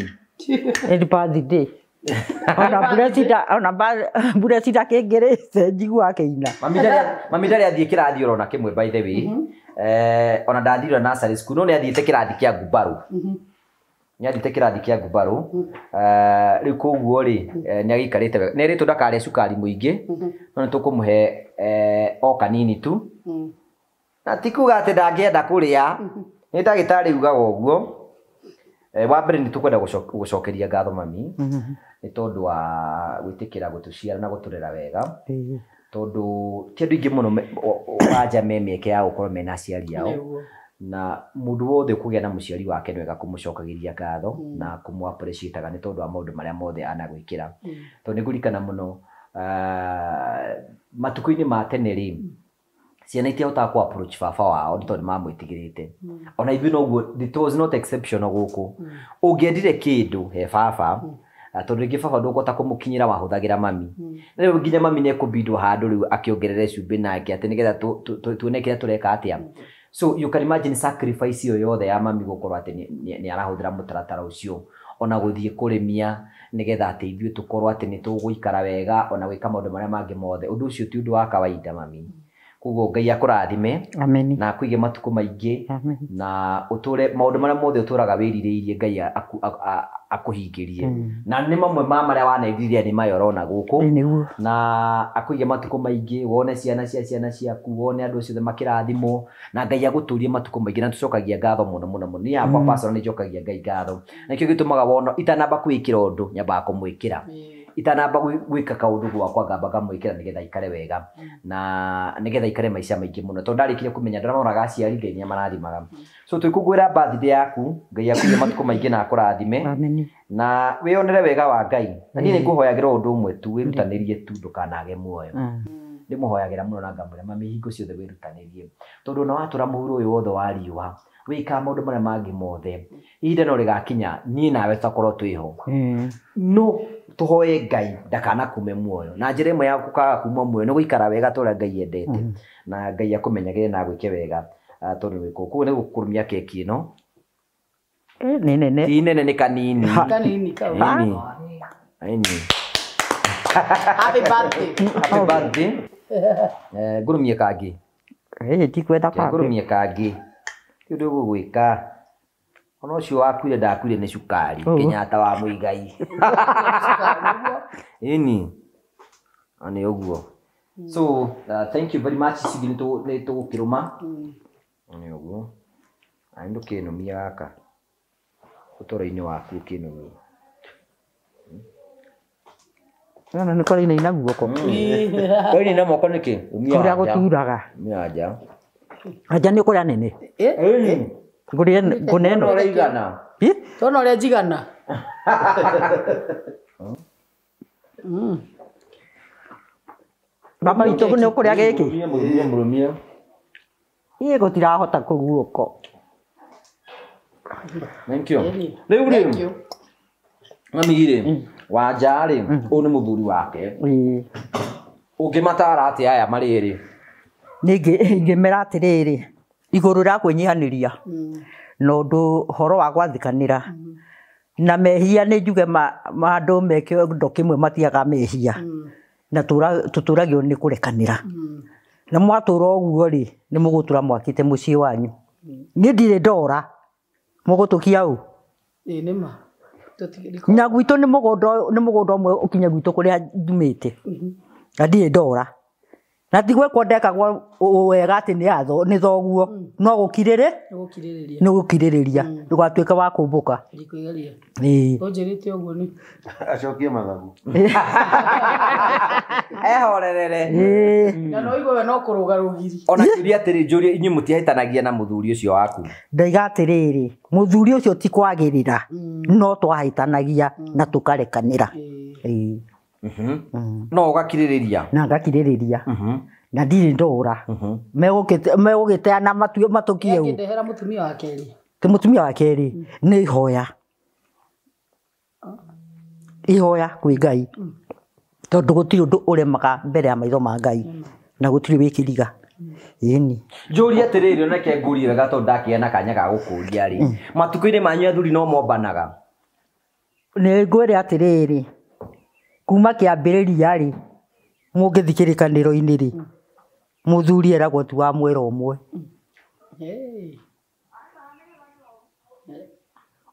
Nĩ birthday. Ona Blessing akĩngĩrĩte njigua akĩina. Mami ndarĩ athiĩ kĩrathi orona kĩmwe by the way. Ona ndathire nursery school no nĩ athiĩte kĩrathi kĩa ngumbarũ. Nĩ athiĩte kĩrathi kĩa ngumbarũ. Rĩu koguo rĩ nĩ agĩikarĩte wega. Nĩ erĩtwo ndakarĩe cukari mũingĩ no nĩ tũkũmũhe o kanini tu. Na ti kuga atĩ ndangĩenda kũrĩa. Nĩ ndagĩtarĩ ugaga ũguo. Wa mbere nĩ tũkwenda gũcokeria ngatho mami nĩ tondũ wa gwĩtĩkĩra gũtũciara na gũtũrera wega. Tondũ ti andũ aingĩ mũno wanja me mĩeke ya gũkorwo mena aciari ao. Na mũndũ wothe ũkũgĩa na mũciari wake nĩ wega kũmũcokagĩria ngatho na kũmũ appreciate-aga nĩ tondũ wa maũndũ marĩa mothe anagwĩkĩra. Tondũ nĩ ngũririkana mũno matukũ-inĩ ma tene rĩ, ciana itiahotaga kũ approach baba wao nĩ tondũ mamwĩtigĩrĩte. Ona ithuĩ noguo, it was not exceptional gũkũ. Ũngĩendire kĩndũ he baba, tondũ rĩngĩ baba ndũkũhota kũmũkinyĩra wahũthagĩra mami. Na rĩu nginya mami nĩekũbindwo handũ rĩu akĩongerere cumbĩ nake atĩ nĩgetha tuone kĩrĩa tũreka atĩa. So you can imagine sacrifice ĩyo yothe ya mami gũkorwo atĩ nĩ arahũthĩra mũtaratara ũcio. Ona gũthiĩ kũrĩmia nĩgetha atĩ ithuĩ tũkorwo atĩ nĩ tũgũikara wega ona gwĩka maũndũ marĩa mangĩ mothe. Ũndũ ũcio ti ũndũ wa kawaida mami. Koguo Ngai akũrathime. Amen. Na akũige matukũ maingĩ. Na ũtũre maũndũ marĩa mothe ũtũraga wĩrirĩirie Ngai akũhingĩrie. Na nĩ mamwe ma marĩa wanerirĩria nĩ maya ũrona gũkũ. Na akũige matukũ maingĩ, wone ciana cia ciana ciaku, wone andũ acio othe makĩrathimwo, na Ngai agũtũrie matukũ maingĩ. Na tũcokagia ngatho mũno mũno mũno. Niĩ hakwa personally njokagia Ngai ngatho. Na nĩkĩo gĩtũmaga wona itanamba kwĩkĩra ũndũ nyambaga kũmwĩkĩra. Itanamba gwĩka kaũndũ gwakwa ngamba ngamwĩkĩra nĩgetha aikare wega. Na nĩgetha aikare maica maingĩ mũno. Tondũ ndarĩkirie kũmenya ndĩramoraga aciari Ngai nĩamarathimaga. So twĩkũngũĩra birthday yaku, Ngai akũige matukũ maingĩ na akũrathime. Na wĩyonere wega wa Ngai. Na niĩ nĩngũhoyagĩra ũndũ ũmwe tu, wĩrutanĩrie tu ndũkanage muoyo. Ndĩmũhoyagĩra mũno na ngamwĩra mami hingo ciothe wĩrutanĩrie. Tondũ ona watũra mũhuro ũyũ wothe wa riũa, wĩkaga maũndũ marĩa mangĩ mothe, ihinda no rĩgakinya niĩ nawe tũgakorwo twĩho. No tũhoe Ngai ndakanakume muoyo. Na njĩra ĩmwe ya gũkaga kuma muoyo nĩ gũikara wega ta ũrĩa Ngai endete. Na Ngai akũmenyagĩre na agwĩke wega tondũ wĩ kũu. Koguo nĩ gũkũrũmia keki ĩno. Nĩ nene. Ti nene nĩ kanini. Kanini kau. Ĩni. Happy birthday. Happy birthday. Ngũrũmie kangĩ. Ndikwenda kangĩ. Ngũrũmie kangĩ. Ti ũndũ ũgũgwĩka. Ona ũcio wakuire ndakuire nĩ cukari. Kenyatta wa Muigai. Ĩni. Nĩ ũguo. So, thank you very much. Ici ingĩ nĩ tũgũkĩrũma. Nĩ ũguo. Na ndũkĩnũmie gaka. Ũtũũro-inĩ waku ũkĩnũmie. Nĩ kũrainaina guoko. Kũrainaina moko nĩkĩ? Kũrĩa gũturaga. Umia nja. Anja nĩ ũkũrĩa nene. Ngũrĩe ngũne ĩno. Ũraigana. Tona ũrĩa njigana. Baba witũ nĩ ũkũrĩa gĩkĩ? Mũrũmie mũrũmie. Ĩ gũtirahota kũguũko. Thank you. Rĩu rĩ mami rĩ Wanja rĩ ũyũ nĩ mũthuri wake. Ũngĩmatara atĩa aya marĩ erĩ? Ningĩmera atĩrĩrĩ igũrũ rĩa kwĩnyihanĩria na ũndũ ũhoro wa gwathĩkanĩra na mehia nĩ njuge andũ me kĩondo kĩmwe matiaga mehia na tũtũragio nĩ kũrekanĩra na mwatũra ũguo rĩ nĩ mũgũtũra mwakĩte mũciĩ wanyu. Niĩ ndirĩ ndora mũgũtũkia ũ? Ĩĩ nĩ ma. Na gwitũ nĩ mũgũnda ũmwe ũkinya gwitũ kũrĩa njumĩte na ndirĩ ndora na ti gwĩkwo ndekagwo wega atĩ nĩ thoguo no gũkirĩrĩria nĩ gũkirĩrĩria ndũgatuĩke wa kũmbũka. Ndikwĩgeria. Ũnjĩrĩte ũguo nĩ acokie mathagu ehorerere na no igue we no kũrũga rũgiri. Ona kĩũria atĩrĩ njũrie inyuĩ mũtiahĩtanagia na mũthuri ũcio waku? Ndaiga atĩrĩrĩ mũthuri ũcio ti kwagĩrĩra no twahĩtanagia na tũkarekanĩra. No ũgakirĩrĩria? Na ngakirĩrĩria na ndirĩ ndora megũgĩteana matũkie ũ. Ndehera mũtumia wa kerĩ. Ti mũtumia wa kerĩ nĩ ihoya. Ihoya kwĩ Ngai tondũ gũtirĩ ũndũ ũremaga mbere ya maitho ma Ngai na gũtirĩ wĩkĩriga. Ĩni. Njũrie atĩrĩrĩ oneke ngũrie wega tondũ ndakĩgĩa na kanya ga gũkũria rĩ matukũ-inĩ manyu athuri no mombanaga? Nĩ ngwĩre atĩrĩrĩ kuma kĩambĩrĩria rĩ mũngĩthiĩ kĩrĩkanĩro-inĩ rĩ mũthuri eragwo ti wa mwera ũmwe.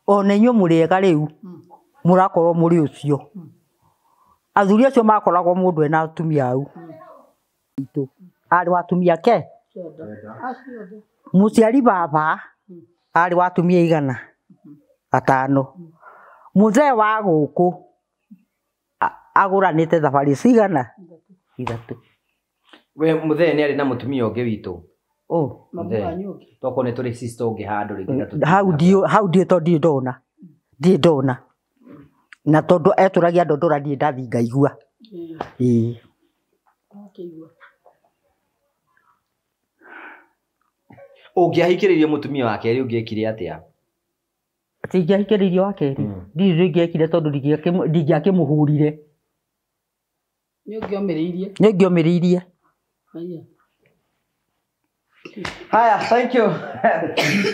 Ona inyuĩ mũrĩ ega rĩu mũrakorwo mũrĩ ũcio. Athuri acio makoragwo mũndũ ena atumia au arĩ wa atumia ke mũciari baba arĩ wa atumia igana atano mũthee wa gũkũ agũranĩte thabarĩ cigana ithatũ. We mũthee nĩ arĩ na mũtumia ũngĩ witũ? Tokorwo nĩ tũrĩ sister ũngĩ handũ rĩngĩ. Hau ndiũ tondũ ndirĩ ndona ndirĩ ndona na tondũ etũragia ndondora ndirĩ ndathiĩ ngaigua. Ĩĩ. Ũngĩahikĩrĩirie mũtumia wa kerĩ ũngĩekire atĩa? Ingĩahikĩrĩirie wa kerĩ ndirĩ ũndũ ingĩekire tondũ ndingĩakĩmũhũrire. Nĩ ũngĩomĩrĩirie? Nĩ ũngĩomĩrĩirie. Haya, thank you.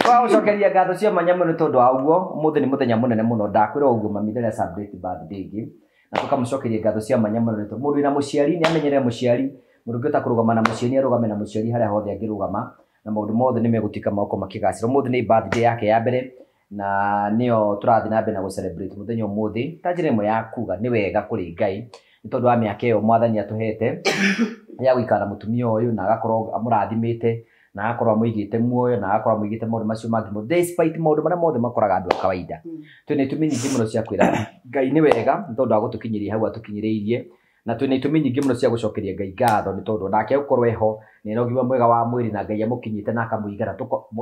Kwa gũcokeria ngatho cia mwanya mũno tondũ wa ũguo ũmũthĩ nĩ mũthenya mũnene mũno ndakwĩra ũguo mami ndĩra celebrate birthday ĩngĩ na tũkamũcokeria ngatho cia mwanya mũno nĩ tondũ mũndũ wĩna mũciari nĩ amenyerere mũciari mũndũ ũngĩhota kũrũgama na mũciari nĩ arũgame na mũciari harĩa hothe angĩrũgama na maũndũ mothe nĩ megũtuĩka moko makĩgacĩra. Ũmũthĩ nĩ birthday yake ya mbere na nĩyo tũrathiĩ na mbere na gũ-celebrate mũthenya ũmũthĩ ta njĩra ĩmwe ya kuga nĩ wega kũrĩ Ngai nĩ tondũ wa mĩaka ĩyo mwathani atũhete ya gũikara na mũtumia ũyũ na agakorwo amũrathimĩte na agakorwo amũigĩte muoyo na agakorwo amũigĩte maũndũ macio mangĩ mothe despite maũndũ marĩa mothe makoraga andũ a kawaida. Twĩna itũmi nyingĩ mũno cia kwĩra Ngai nĩ wega nĩ tondũ wa gũtũkinyĩria hau atũkinyĩrĩirie na twĩna itũmi nyingĩ mũno cia gũcokeria Ngai ngatho nĩ tondũ nake gũkorwo eho nĩ ena ũgima mwega wa mwĩrĩ na Ngai amũkinyĩte na akamũiga na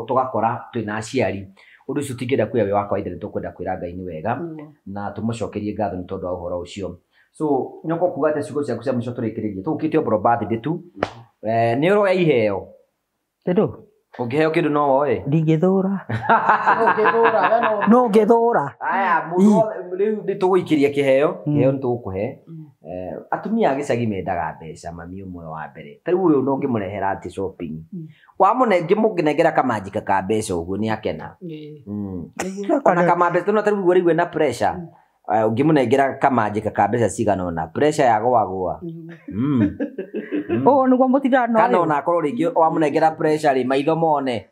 tũgakora twĩna aciari. Ũndũ ũcio tũtingĩenda kuoya wĩ wa kawaida nĩ tũkwenda kwĩra Ngai nĩ wega na tũmũcokerie ngatho nĩ tondũ wa ũhoro ũcio. So nyoko kuga atĩ ciugo ciaku cia mũico tũrĩkĩrĩrie tũgũkĩte ũhoro birthday tu nĩ ũroya iheo? Kĩndũ? Ũngĩheo kĩndũ no woe? Ndingĩthũra. No ngĩthũra. Aya mũndũ rĩu nĩ tũgũikĩria kĩheo kĩheo nĩ tũgũkũhe. Atumia a gĩcagi mendaga mbeca mami ũmwe wa mbere ta rĩu ũyũ no ngĩmũrehera atĩ shopping wamũnengera kamanjika ka mbeca ũguo nĩ akena. Ona kamambeca no ta rĩu rĩu ena pressure ũngĩmũnengera kamanjika ka mbeca cigana ũna pressure yagũagũa. Ũguo nĩguo mũtindano kana ona akorwo rĩngĩ wamũnengera pressure rĩ maitho mone.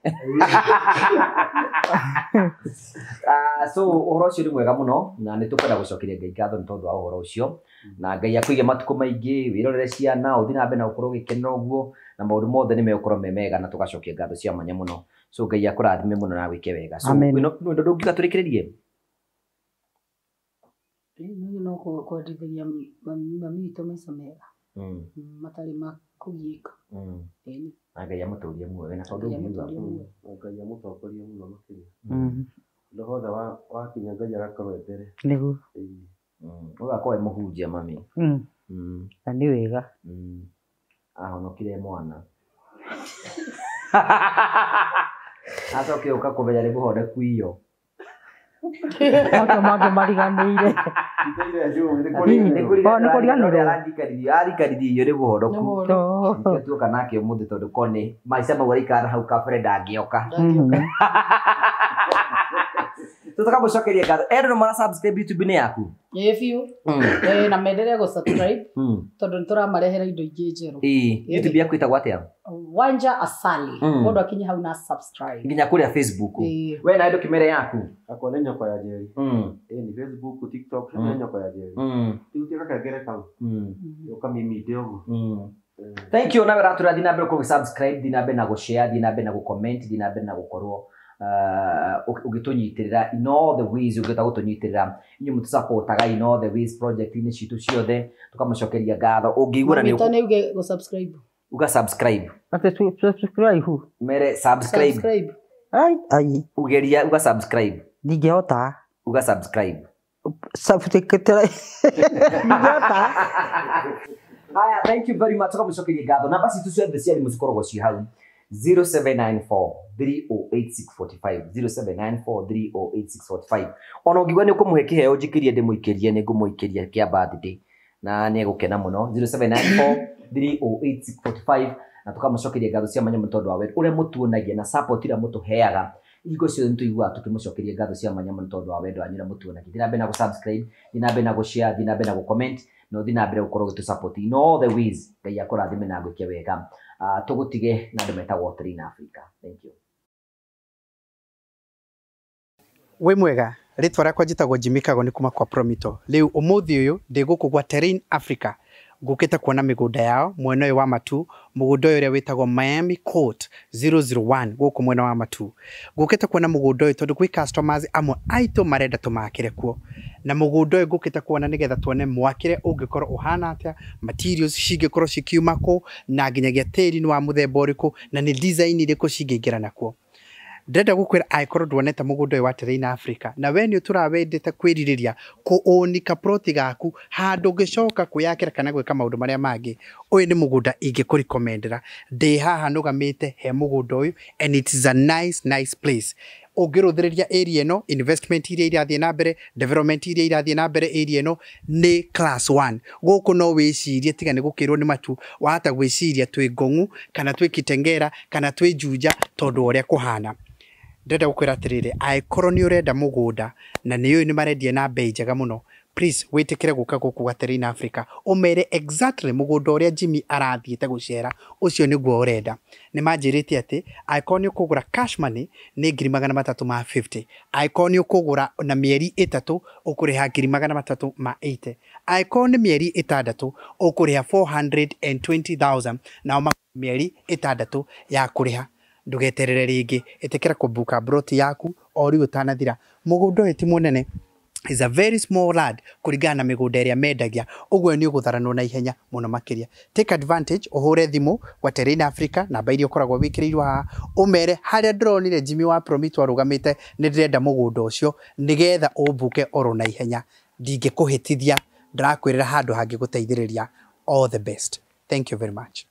So ũhoro ũcio nĩ mwega mũno na nĩ tũkwenda gũcokeria Ngai ngatho nĩ tondũ wa ũhoro ũcio na Ngai akũige matukũ maingĩ wĩrorere ciana ũthiĩ na mbere na gũkorwo ũgĩkenera ũguo na maũndũ mothe nĩ megũkorwo me mega na tũgacokia ngatho cia mwanya mũno. So Ngai akũrathime mũno na agwĩke wega. So wĩna ũndũ ũngiuga tũrĩkĩrĩrie? No kwendithĩria mami witũ maica mega matarĩ ma kũgiĩka. Na Ngai amũtũrie muoyo na kaũndũ ũngiuga? Ngai amũtongorie mũno makĩria. Ũndũ wothe wakinya Ngai agakorwo e mbere. Nĩguo. Ũgakorwo e mũhunjia mami. Na nĩ wega. Ahonokire mwana. Acoke ũka kũmenya nĩ mũhonoku iyo. Maũndũ mangĩ mariganĩire. Nĩ kũriganĩrwo. Arikanirie iyo nĩ mũhonoku. Nĩkĩo tuoka nake ũmũthĩ tondũ kone maica mau araikara hau kabere ndangĩoka. Tũkamũcokeria ngatho. Andũ nĩ mara subscribe YouTube-inĩ yaku? Ĩĩ biũ. Na mendelee gũ subscribe tondũ nĩ tũramarehera indo ingĩ njerũ. YouTube yaku ĩtagwo atĩa? Wanja Asali. Mũndũ akinye hau na subscribe. Nginya kũrĩa Facebook. We nawe ndũkĩmere yaku? Akwa nĩ Nyoko ya Njeri. Nĩ Facebook, TikTok, nĩ Nyoko ya Njeri. Rĩu tiga gakengere kau. Ũkamiminde ũguo. Thank you nawe ratũra thiĩ na mbere gũkorwo subscribe, thiĩ na mbere na gũ-share, thiĩ na mbere na gũ-comment, thiĩ na mbere na gũkorwo ũgĩtũnyitĩrĩra in all the ways ũngĩhota gũtũnyitĩrĩra. Inyuĩ mũtũsupportaga in all the ways project-inĩ citũ ciothe, tũkamũcokeria ngatho. Ũngĩigua na nĩ uge gũ subscribe. Uga subscribe. Ate subscribe hu? Mere subscribe. Ai ai. Ugeria uga subscribe. Ndingĩhota. Uga subscribe. Subscribe. Ndingĩhota. Haya, thank you very much. Tũkamũcokeria ngatho. Namba citũ ciothe cia thimũ cikoragwo ci hau. 0794 308645 0794 308645. Ona ũngĩigua nĩ ũkũmũhe kĩheo njikĩrie ndĩmũikĩrie, nĩ ngũmũikĩria kĩa birthday na nĩ egũkena mũno. 0794 308645 na tũkamũcokeria ngatho cia mwanya mũno tondũ wa wendo ũrĩa mũtuonagia na support ĩrĩa mũtũheaga. Hingo ciothe nĩtũiguaga tũkĩmũcokeria ngatho cia mwanya mũno tondũ wa wendo wanyu ũrĩa mũtuonagia. Thiĩ na mbere na gũ-subscribe, thiĩ na mbere na gũ-share, thiĩ na mbere na gũ-comment, na ũthiĩ na mbere gũkorwo ũgĩtũ-support in all the ways. Ngai akũrathime na agwĩke wega. Tũgũtige na andũ metagwo Terrain Africa. Thank you. Wĩ mwega, rĩtwa rĩakwa njĩtagwo Jimmy Kagoni kuma kwa Promito. Rĩu ũmũthĩ ũyũ ndĩ gũkũ gwa Terrain Africa. Ngũkĩte kuona mĩgũnda yao mwena ũyũ wa Matu, mũgũnda ũyũ ũrĩa wĩtagwo Miami Court 001 gũkũ mwena wa Matu. Ngũkĩte kuona mũgũnda ũyũ tondũ gwĩ customers amwe aitũ marenda tũmakĩre kuo. Na mũgũnda ũyũ ngũkĩte kuona nĩgetha tuone mwakĩre ũngĩkorwo ũhana atĩa, materials cingĩkorwo cikiuma kũ, na nginyagia tĩri nĩ wa mũthemba ũrĩkũ, na nĩ design irĩkũ cingĩingĩra nakuo. Ndĩrenda gũkwĩra angĩkorwo nduonete mũgũnda ũyũ wa Terrain Africa na we nĩ ũtũrawendete kwĩrirĩria kũũnika plot gaku handũ ũngĩcoka kwĩyakĩra kana gwĩka maũndũ marĩa mangĩ, ũyũ nĩ mũgũnda ingĩkũrecommendera. Ndĩ haha nũgamĩte he mũgũnda ũyũ and it is a nice nice place. Ũngĩrũthĩrĩria area ĩno, investment iria irathiĩ na mbere, development iria irathiĩ na mbere area ĩno nĩ class 1. Gũkũ no wĩcirie tiga nĩ gũkĩrwo nĩ matu, wahota gwĩciria twĩ Ngong'u kana twĩ Kitengela kana twĩ Juja tondũ wa ũrĩa kũhana. Ndĩrenda gũkwĩra atĩrĩrĩ, angĩkorwo nĩ ũrenda mũgũnda na nĩ ũyũ nĩ marendia na bei njega mũno, please wĩtĩkĩre gũka gũkũ gwa Terrain Africa ũmere exactly mũgũnda ũrĩa Jimmy arathiĩte gũcera, ũcio nĩguo ũrenda. Nĩ manjĩrĩte atĩ angĩkorwo nĩ ũkũgũra cash money nĩ 350,000, angĩkorwo nĩ ũkũgũra na mĩeri 3 ũkũrĩha 380,000, angĩkorwo nĩ mĩeri 6 ũkũrĩha 420,000, nao mĩeri 6 ya kũrĩha. Ndũgeterere rĩngĩ, ĩtĩkĩra kũbuka broti yaku o rĩu ũtanathira. Mũgũnda ũyũ ti mũnene, is a very small land kũringana na mĩgũnda ĩrĩa mendagia, ũguo nĩ ũgũtharanwo na ihenya mũno makĩria. Take advantage, ũhũre thimũ gwa Terrain Africa, namba iria ũkoragwo wĩkĩrĩirwo haha, ũmere harĩa ndĩronire Jimmy wa Promito arũgamĩte nĩ ndĩrenda mũgũnda ũcio nĩgetha ũmbuke oro na ihenya. Ndingĩkũhĩtithia, ndĩrakwĩrĩra handũ hangĩgũteithĩrĩria. All the best. Thank you very much.